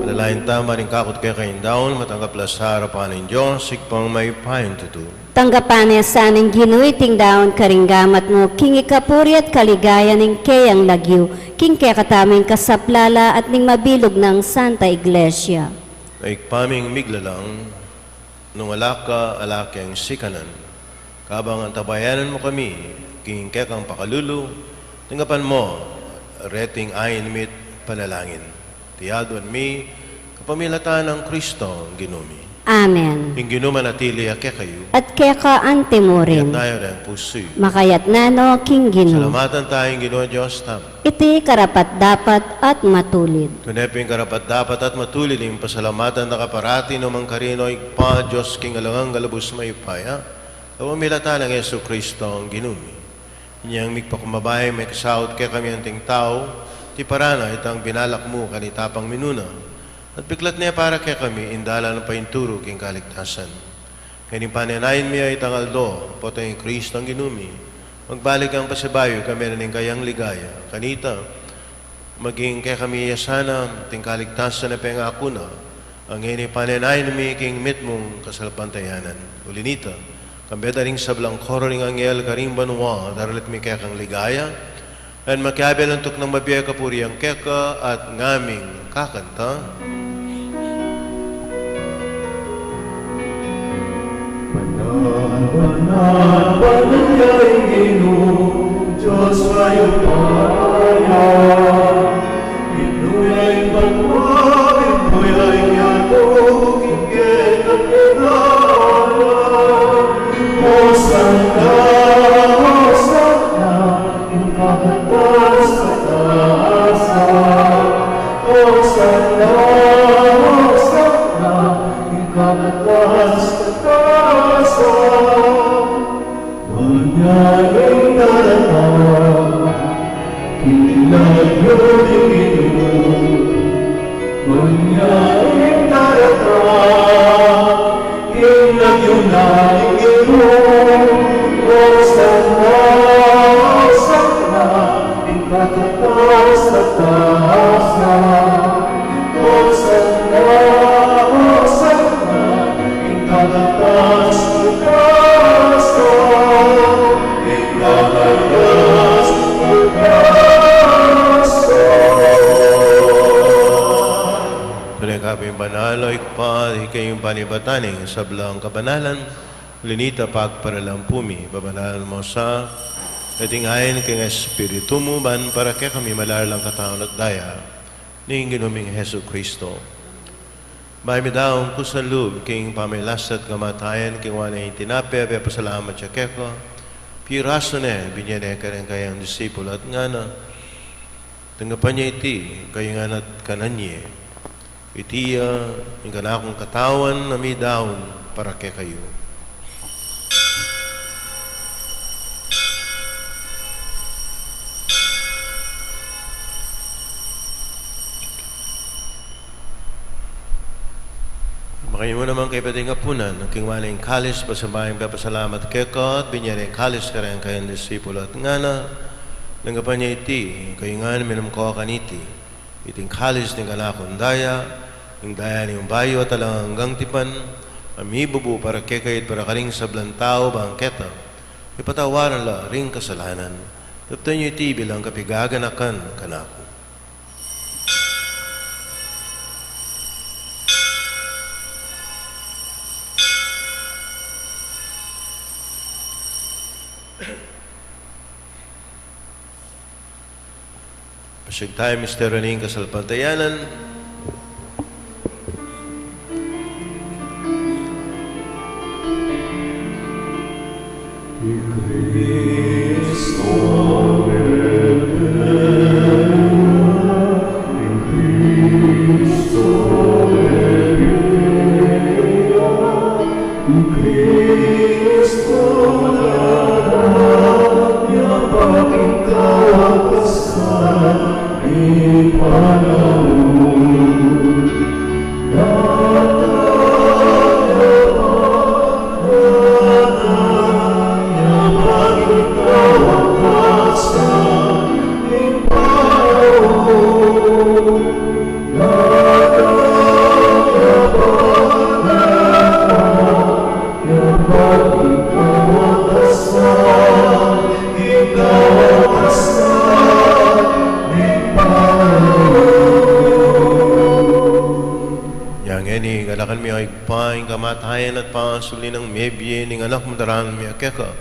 Manalangin tamu, maring kakut kekayung daun, matanggap la sa arapan ning Dios, Ibpang mayupayang tutu. Tanggapan na sa ning Ginu iting daun karing gamat mu, king ikapuri at kaligayan ning keyang lagyu, king kekatamung kasaplalan at ning mabilug nang Santa Iglesia. O Ibpa ming miglalang, nung ala ka, ala keng sikanan. Kabang antabayanan mu kami king kekang pakalulu, tanggapan mu reting ain mi't panalangin. Iti aduan mi kapamilatan nang Kristong Ginu mi. Amen. Ing Ginu manatili ya kekayu. At keka antimurin. Itas yu ring pusu yu. Makaitas na no king Ginu. Salamatan taya ing Ginu a Dios tamu. Iti karapat-dapat at matulid. Tune pin karapat-dapat at matulid ing pasalamatan da ka parati nukarin man, Ibpa, Dios king alang angga, lubus mayupaya, kapamilatan nang Jesukristong Ginu mi. Inyang migpakumbaba ya, mekisaut kekami anting tau, iti parana itang binalak mu kanita pang minuna, at biklat ne para kekami ing dalan a paintulu king kaligtasan. Ngeni panenayan mi ya itang aldo, potang i Kristong Ginu mi, magbalik yang pasibayu kami na ning kayang ligaya, kanita, maging kekami ya sana, ing kaligtasan a pengaku na, ngeni panenayan mi king mitmung kasalpantayanan. Uli nita, kambe da ring sablang koro ring anghel karing banua, daralit mi kekang ligaya, at makiabe la nung tuknang mabie kapurian keka at ngaming kakanta. Banan, banan, banan ya ing Ginu, Dios mayupaya. Binuhay, binuhay, binuhay ya ing Ginu, king kekang pisalan. Hosanna, Hosanna, ing kataas-taasan. Hosanna, Hosanna, ing kataas-taasan. Manyari panibatan ning sablang kabanalan, uli na nita pagparalan pu mi, pabanalan mu sa, at itingayan king Espiritu mu, ban para kekami malalang katawan at daya ning Ginu ming Jesucristo. Bayu mi daun kusang lub king pamagkasakit at kamatayan, kinuwa ne ing tinape, pepasalamat ya keka, pirasu ne, binye ne kareng kayang disipul at ngana: Tanggapan ye iti kayu ngan at kanan ye. Iti ya ing kanakung katawan a midaun para kekayu. Makayabe naman kayu pati ing apunan, kinuwa ne ing kalis, pasalamatan, pepasalamat keka, at binye ne ing kalis kareng kayang disipul at ngana: Tanggapan ye iti kayu ngan, minum kayu kaniti. Iti ing kalis ning kanakung daya, ing daya ning bayu at alang anggang tipan, a mibubu para kekayu at para karing sablang tau, bang keta mipatawad la ring kasalanan. Daptan ye iti bilang kapaganakan kanaku. Pasyag tayu, misteryu ning kasalpantayanan. Yang ngeni, ganakan mi, o Ibpa, ing kamatayan at pangasubli nang mebie ning Anak mu, daraun mi keka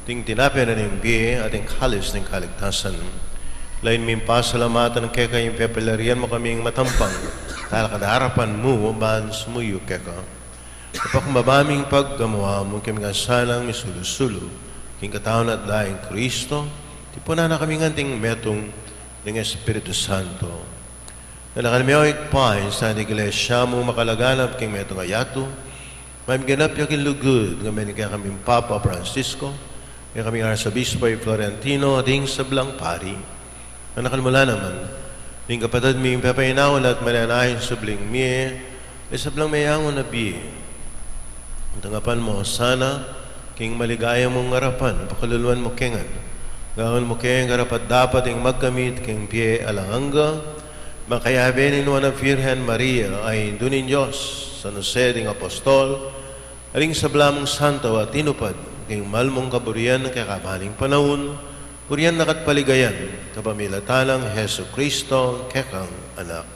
iting tinape ning bie at ing kalis ning kaligtasan. Lain ming pasalamatan keka ing pepalarian mu kaming matampang talakad king arapan mu ban sumuyu keka. Ipakumbaba ming pagkamua mu king sanang misulu-sulu king katawan at daya nang Kristo, tipunan na kami ngan king metung ning Espiritu Santo. Ganakan mu, o Ibpa, ing Santa Iglesia mu makalaganap king metung a yatu, mamiganap ya king lugud, ngan ing kekaming Papa Francisco, kekaming Arsobispo i Florentino, at ding sablang pari. Ganakan mu la naman ding kapatad ming pepainawa at mananaya king subling mie, at sablang meyangu na bie. Tanggapan mu la sana king maligaya mung arapan, pakaluluan mu ke ngan. Gawan mu keng karapat-dapat ing magkamit king bie alang angga, makayabe ning Nuan a Virgen Maria, a Indu ning Dios, San Jose ding Apostol, at ding sabla mung santo a tinupad king mal mung kaburian kekaba ning panaun, burian daka at paligayan kapamilatan nang Jesucristo, kekang Anak.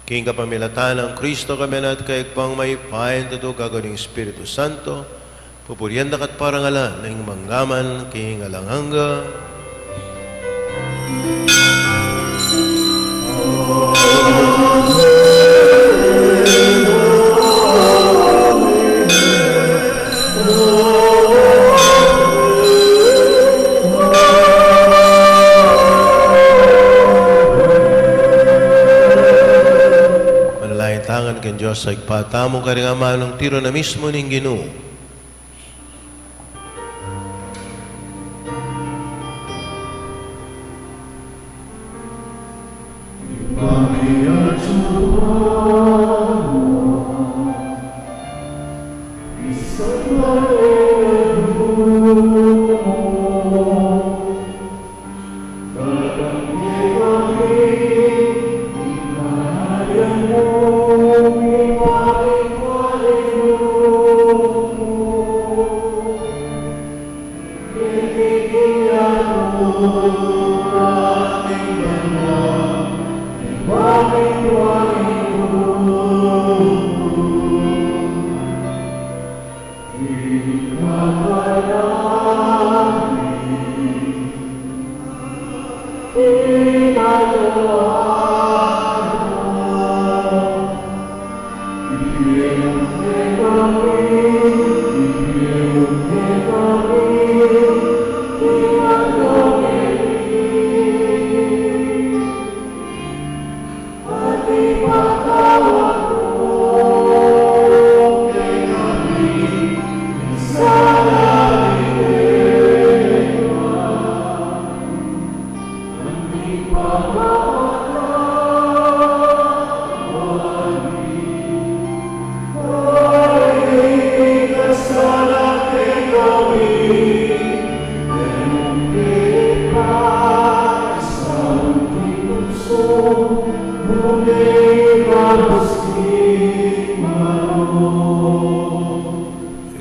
King kapamilatan nang Kristo, kambe na at kaybat ning Ibpang mayupaya, tutu kayabe ning Espiritu Santo, pupurian daka at parangalan ning mangga man king alang angga. Manalangin tamu ngan king Dios a Ibpa tamu, karing amanung tiru na mismu ning Ginu.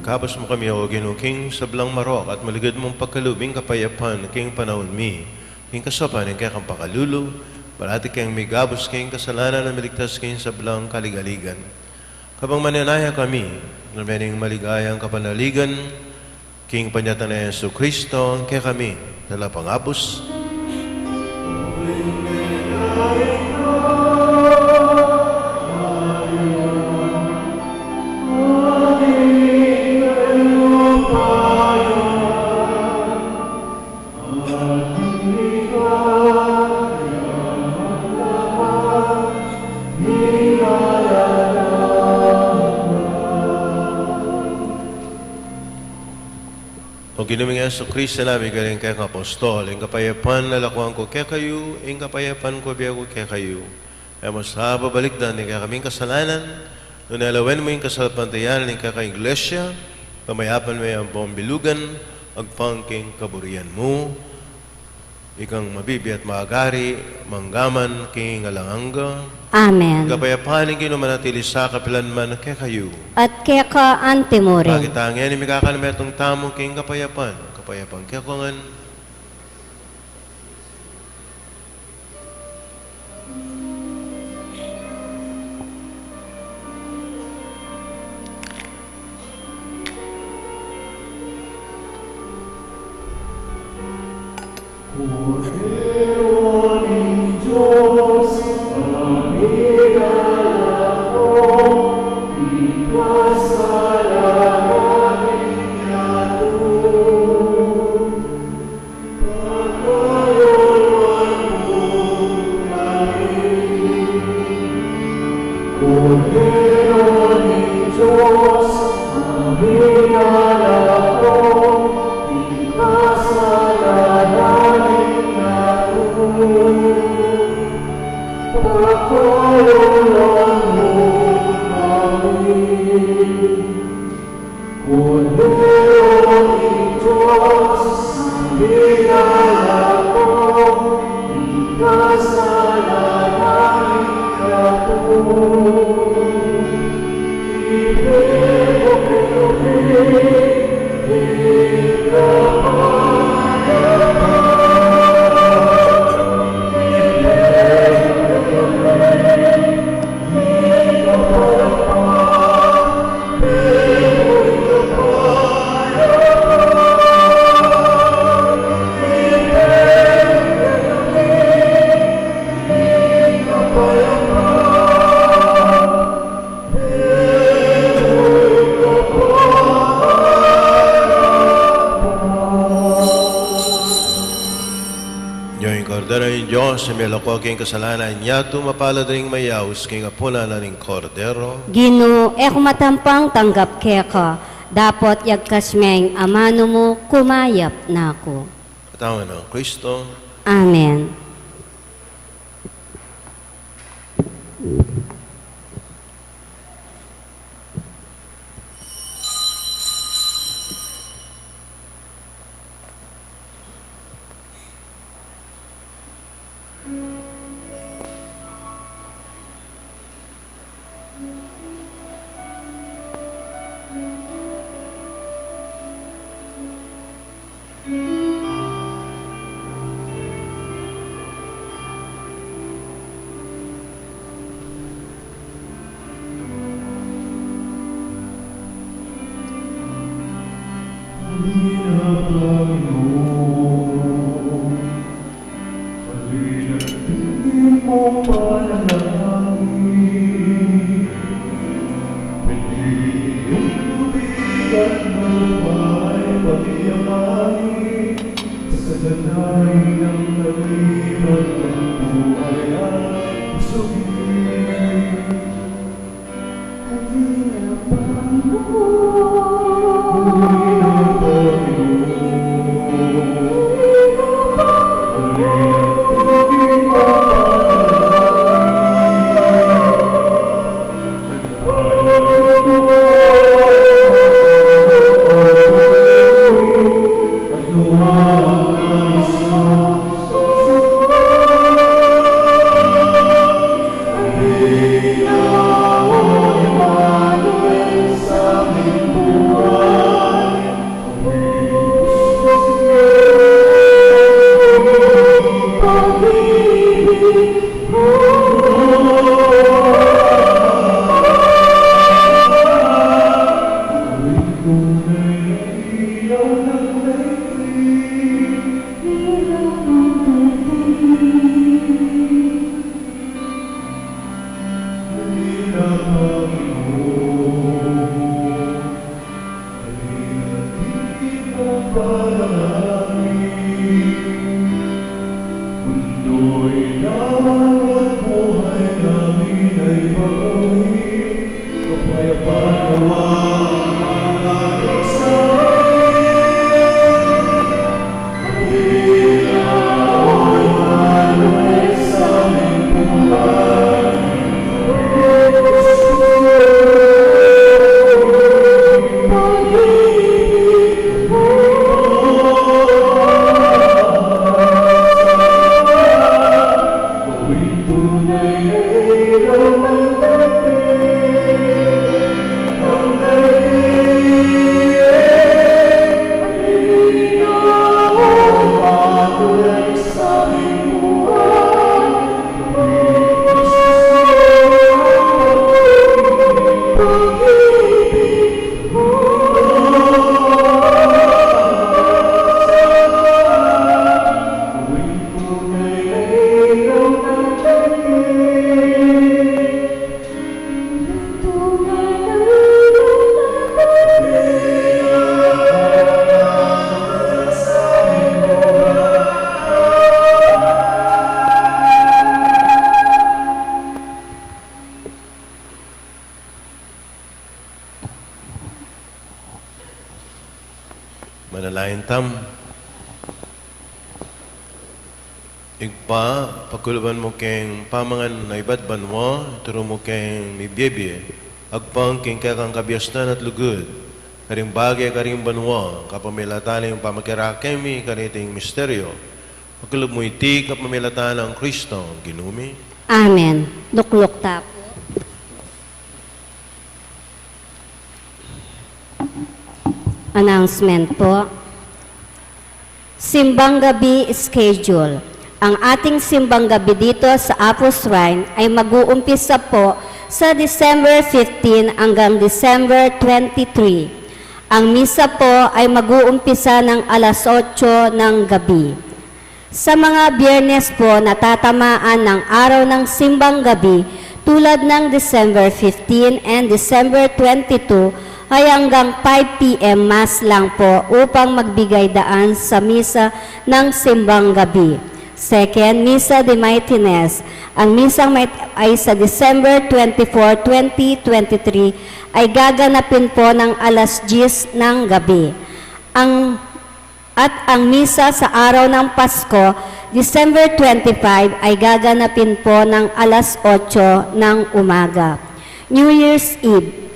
Ikabus mu kami, O Ginu, king sablang marok, at malugud mung pakalub ing kapayapan king panaun mi. King kasaupan ning kekang pakalulu, parati keng migabus king kasalanan at miligtas king sablang kaligaligan. Kabang manenaya kami, nune ning maligayang kapanaligan, king panyatang nang Jesucristo, kekami, talapangabus. O Ginu ming Jesucristo, sinabi mu karing kekang apostol, ing kapayapan lakuan ku kekayu, ing kapayapan ku ibie ku kekayu. E mu sa babalikdan ding kekaming kasalanan, nune lawen mu ing kasalpantayanan ning kekang Iglesia, pamayapan me ampong bilug, agpang king kaburian mu. Ikang mabibie at magari, mangga man king alang angga. Amen. Ing kapayapan ning Ginu manatili sa kapilan man kekayu. At keka antimurin. Bakit ngeni mikakametung tamu king kapayapan, kapayapan kekongan. Kordero ning Dios, ang minalako, ikasalanan ka po. Ibie ku kekayu, ing kapayapa, ibie ku kekayu, ing kapayapa. Ing Kordero ning Dios, a milako king kasalanan ning yatu, mapalad ding mayaus king apunan ning Kordero. Ginu, e ku matampang tanggap keka, dapot yagkas me ing amanu mu, kumayap na ku. Katawan nang Kristo. Amen. Manalangin tamu. Ibpa, pakuluban mu keng pamangan a ibat banua, ituru mu keng mibie-bie, agpang king kekang kabiasnan at lugud, karing bage karing banua, kapamilatan ning pamagkakami kaniting misteryo. Pakalub mu iti kapamilatan nang Kristo, Ginu mi. Amen. Lukluk ta pu. Announcement po. Simbang gabi schedule. Ang ating simbang gabi dito sa Apo Shrine ay mag-uumpisa po sa December fifteen hanggang December twenty-three. Ang misa po ay mag-uumpisa ng alas otso ng gabi. Sa mga Biyernes po na tatamaan ng araw ng simbang gabi, tulad ng December fifteen and December twenty-two, ay hanggang five P M Mass lang po upang magbigay daan sa misa ng simbang gabi. Second, Misa de Maitines. Ang misang mait-, ay sa December twenty-four, twenty twenty-three, ay gaganapin po ng alas diyes ng gabi. Ang At ang misa sa araw ng Pasko, December twenty-five, ay gaganapin po ng alas otso ng umaga. New Year's Eve.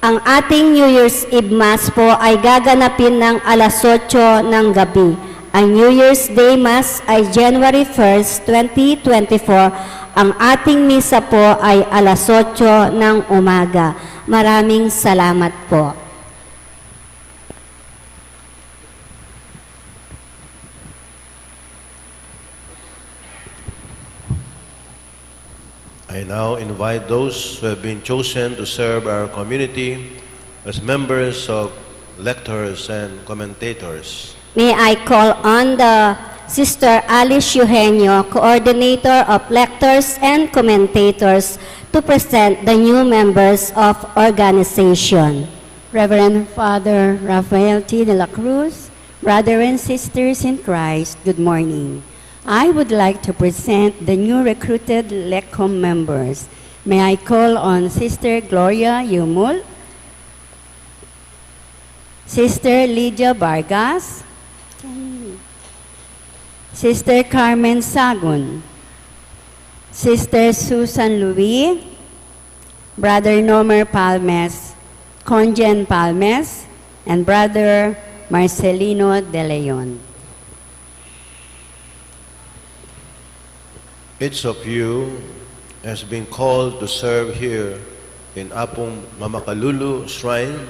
Ang ating New Year's Eve Mass po ay gaganapin ng alas otso ng gabi. Ang New Year's Day Mass ay January first, twenty twenty-four. Ang ating misa po ay alas otso ng umaga. Maraming salamat po. I now invite those who have been chosen to serve our community as members of lectors and commentators. May I call on the Sister Alice Eugenio, Coordinator of Lectors and Commentators, to present the new members of organization. Reverend Father Rafael T. de la Cruz, brothers and sisters in Christ, good morning. I would like to present the new recruited LECOM members. May I call on Sister Gloria Yumul, Sister Lydia Vargas, Sister Carmen Sagun, Sister Susan Louis, Brother Nomer Palmes, Conjen Palmes, and Brother Marcelino de Leon. Each of you has been called to serve here in Apung Mamakalulu Shrine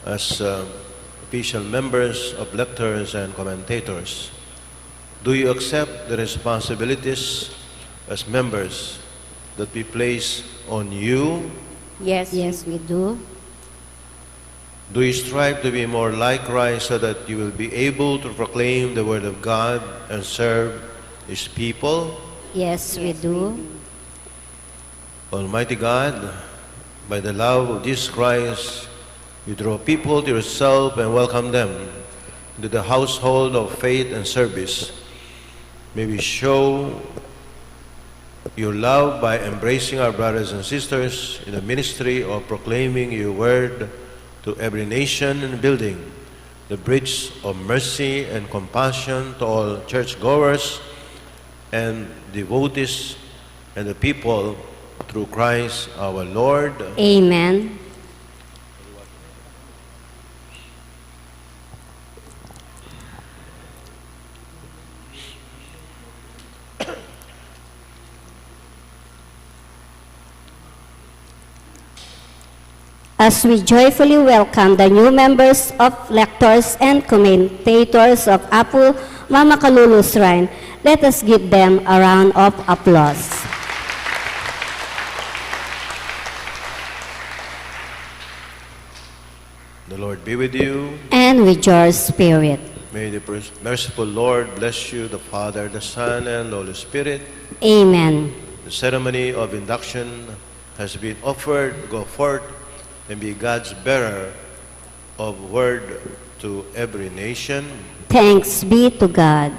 as, uh, official members of lectors and commentators. Do you accept the responsibilities as members that we place on you? Yes. Yes, we do. Do you strive to be more like Christ so that you will be able to proclaim the word of God and serve his people? Yes, we do. Almighty God, by the love of Jesus Christ, you draw people to yourself and welcome them into the household of faith and service. May we show your love by embracing our brothers and sisters in the ministry of proclaiming your word to every nation and building the bridge of mercy and compassion to all churchgoers and devotees and the people, through Christ our Lord. Amen. As we joyfully welcome the new members of lectors and commentators of Apu Mamakalulu Shrine, let us give them a round of applause. The Lord be with you. And with your spirit. May the pers-, merciful Lord bless you, the Father, the Son, and the Holy Spirit. Amen. The ceremony of induction has been offered. Go forth and be God's bearer of word to every nation. Thanks be to God.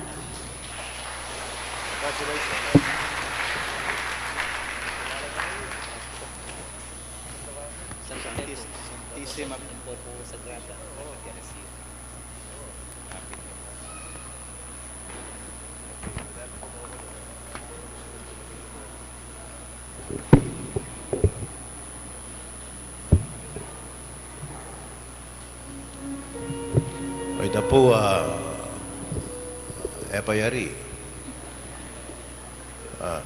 O, ita pu, ah, e pa yari. Ah,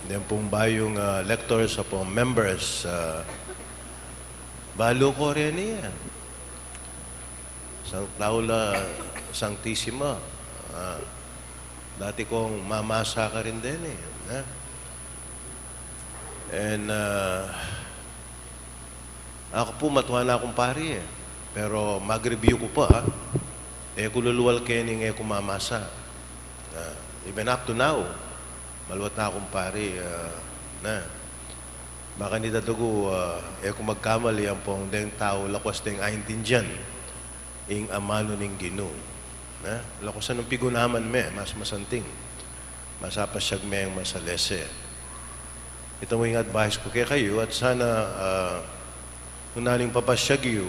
den pung bayung, ah, lectors, o pung members, ah, balu ko reni, e. Sang tau la Santisima. Ah, dati kong mamasa karin deni, e. And, ah, aku pu matua na kung pari, e. Pero mag-review ku pa, ha. E ku lulual keni e ku mamasa. Ah, even up to now, maluat na kung pari, ah, na. Baka nita dugu, ah, e ku magkamali ampong deng tau lakwas deng aintindian ing amanu ning Ginu. Na, lakwasan nung pigunaman me, mas masanting, mas apasyag meng masalese. Ita mu ing advice ku kekayu, at sana, ah, nung nanu ing papasyag yu,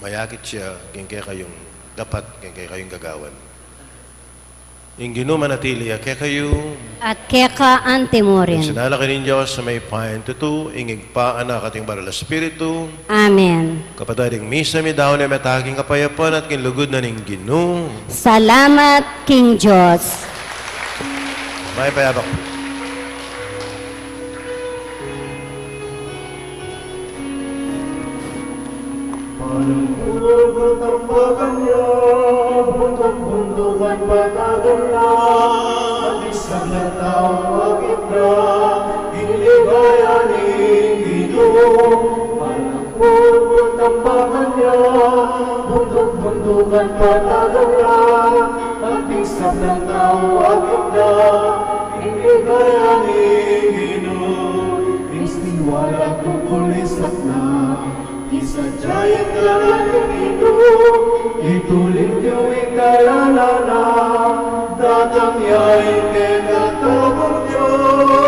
mayakit ya king kekayung dapat, king kekayung gagawan. Ing Ginu manatili ya kekayu. At keka antimurin. Ing sinalakay ning Dios a mayupaya, ing tutu, ing Ibpa, Anak, at ing Banal a Espiritu. Amen. Kapatad, ing misa midaun ya meta king kapayapan at king lugud na ning Ginu. Salamat king Dios. Mayap a abak. Panagpulog at tambakan ya, buntuk-buntukan patagan na, at isang na taong akit na, iniligaya ni Ginu. Panagpulog at tambakan ya, buntuk-buntukan patagan na, Sablang tau agyang da, ing ligaya ning Ginu, ing siniwala ku kulisat na, ing sadya ing dalan ning Ginu, ituling yu ing dalan na, datang ya ing kekatang Dios.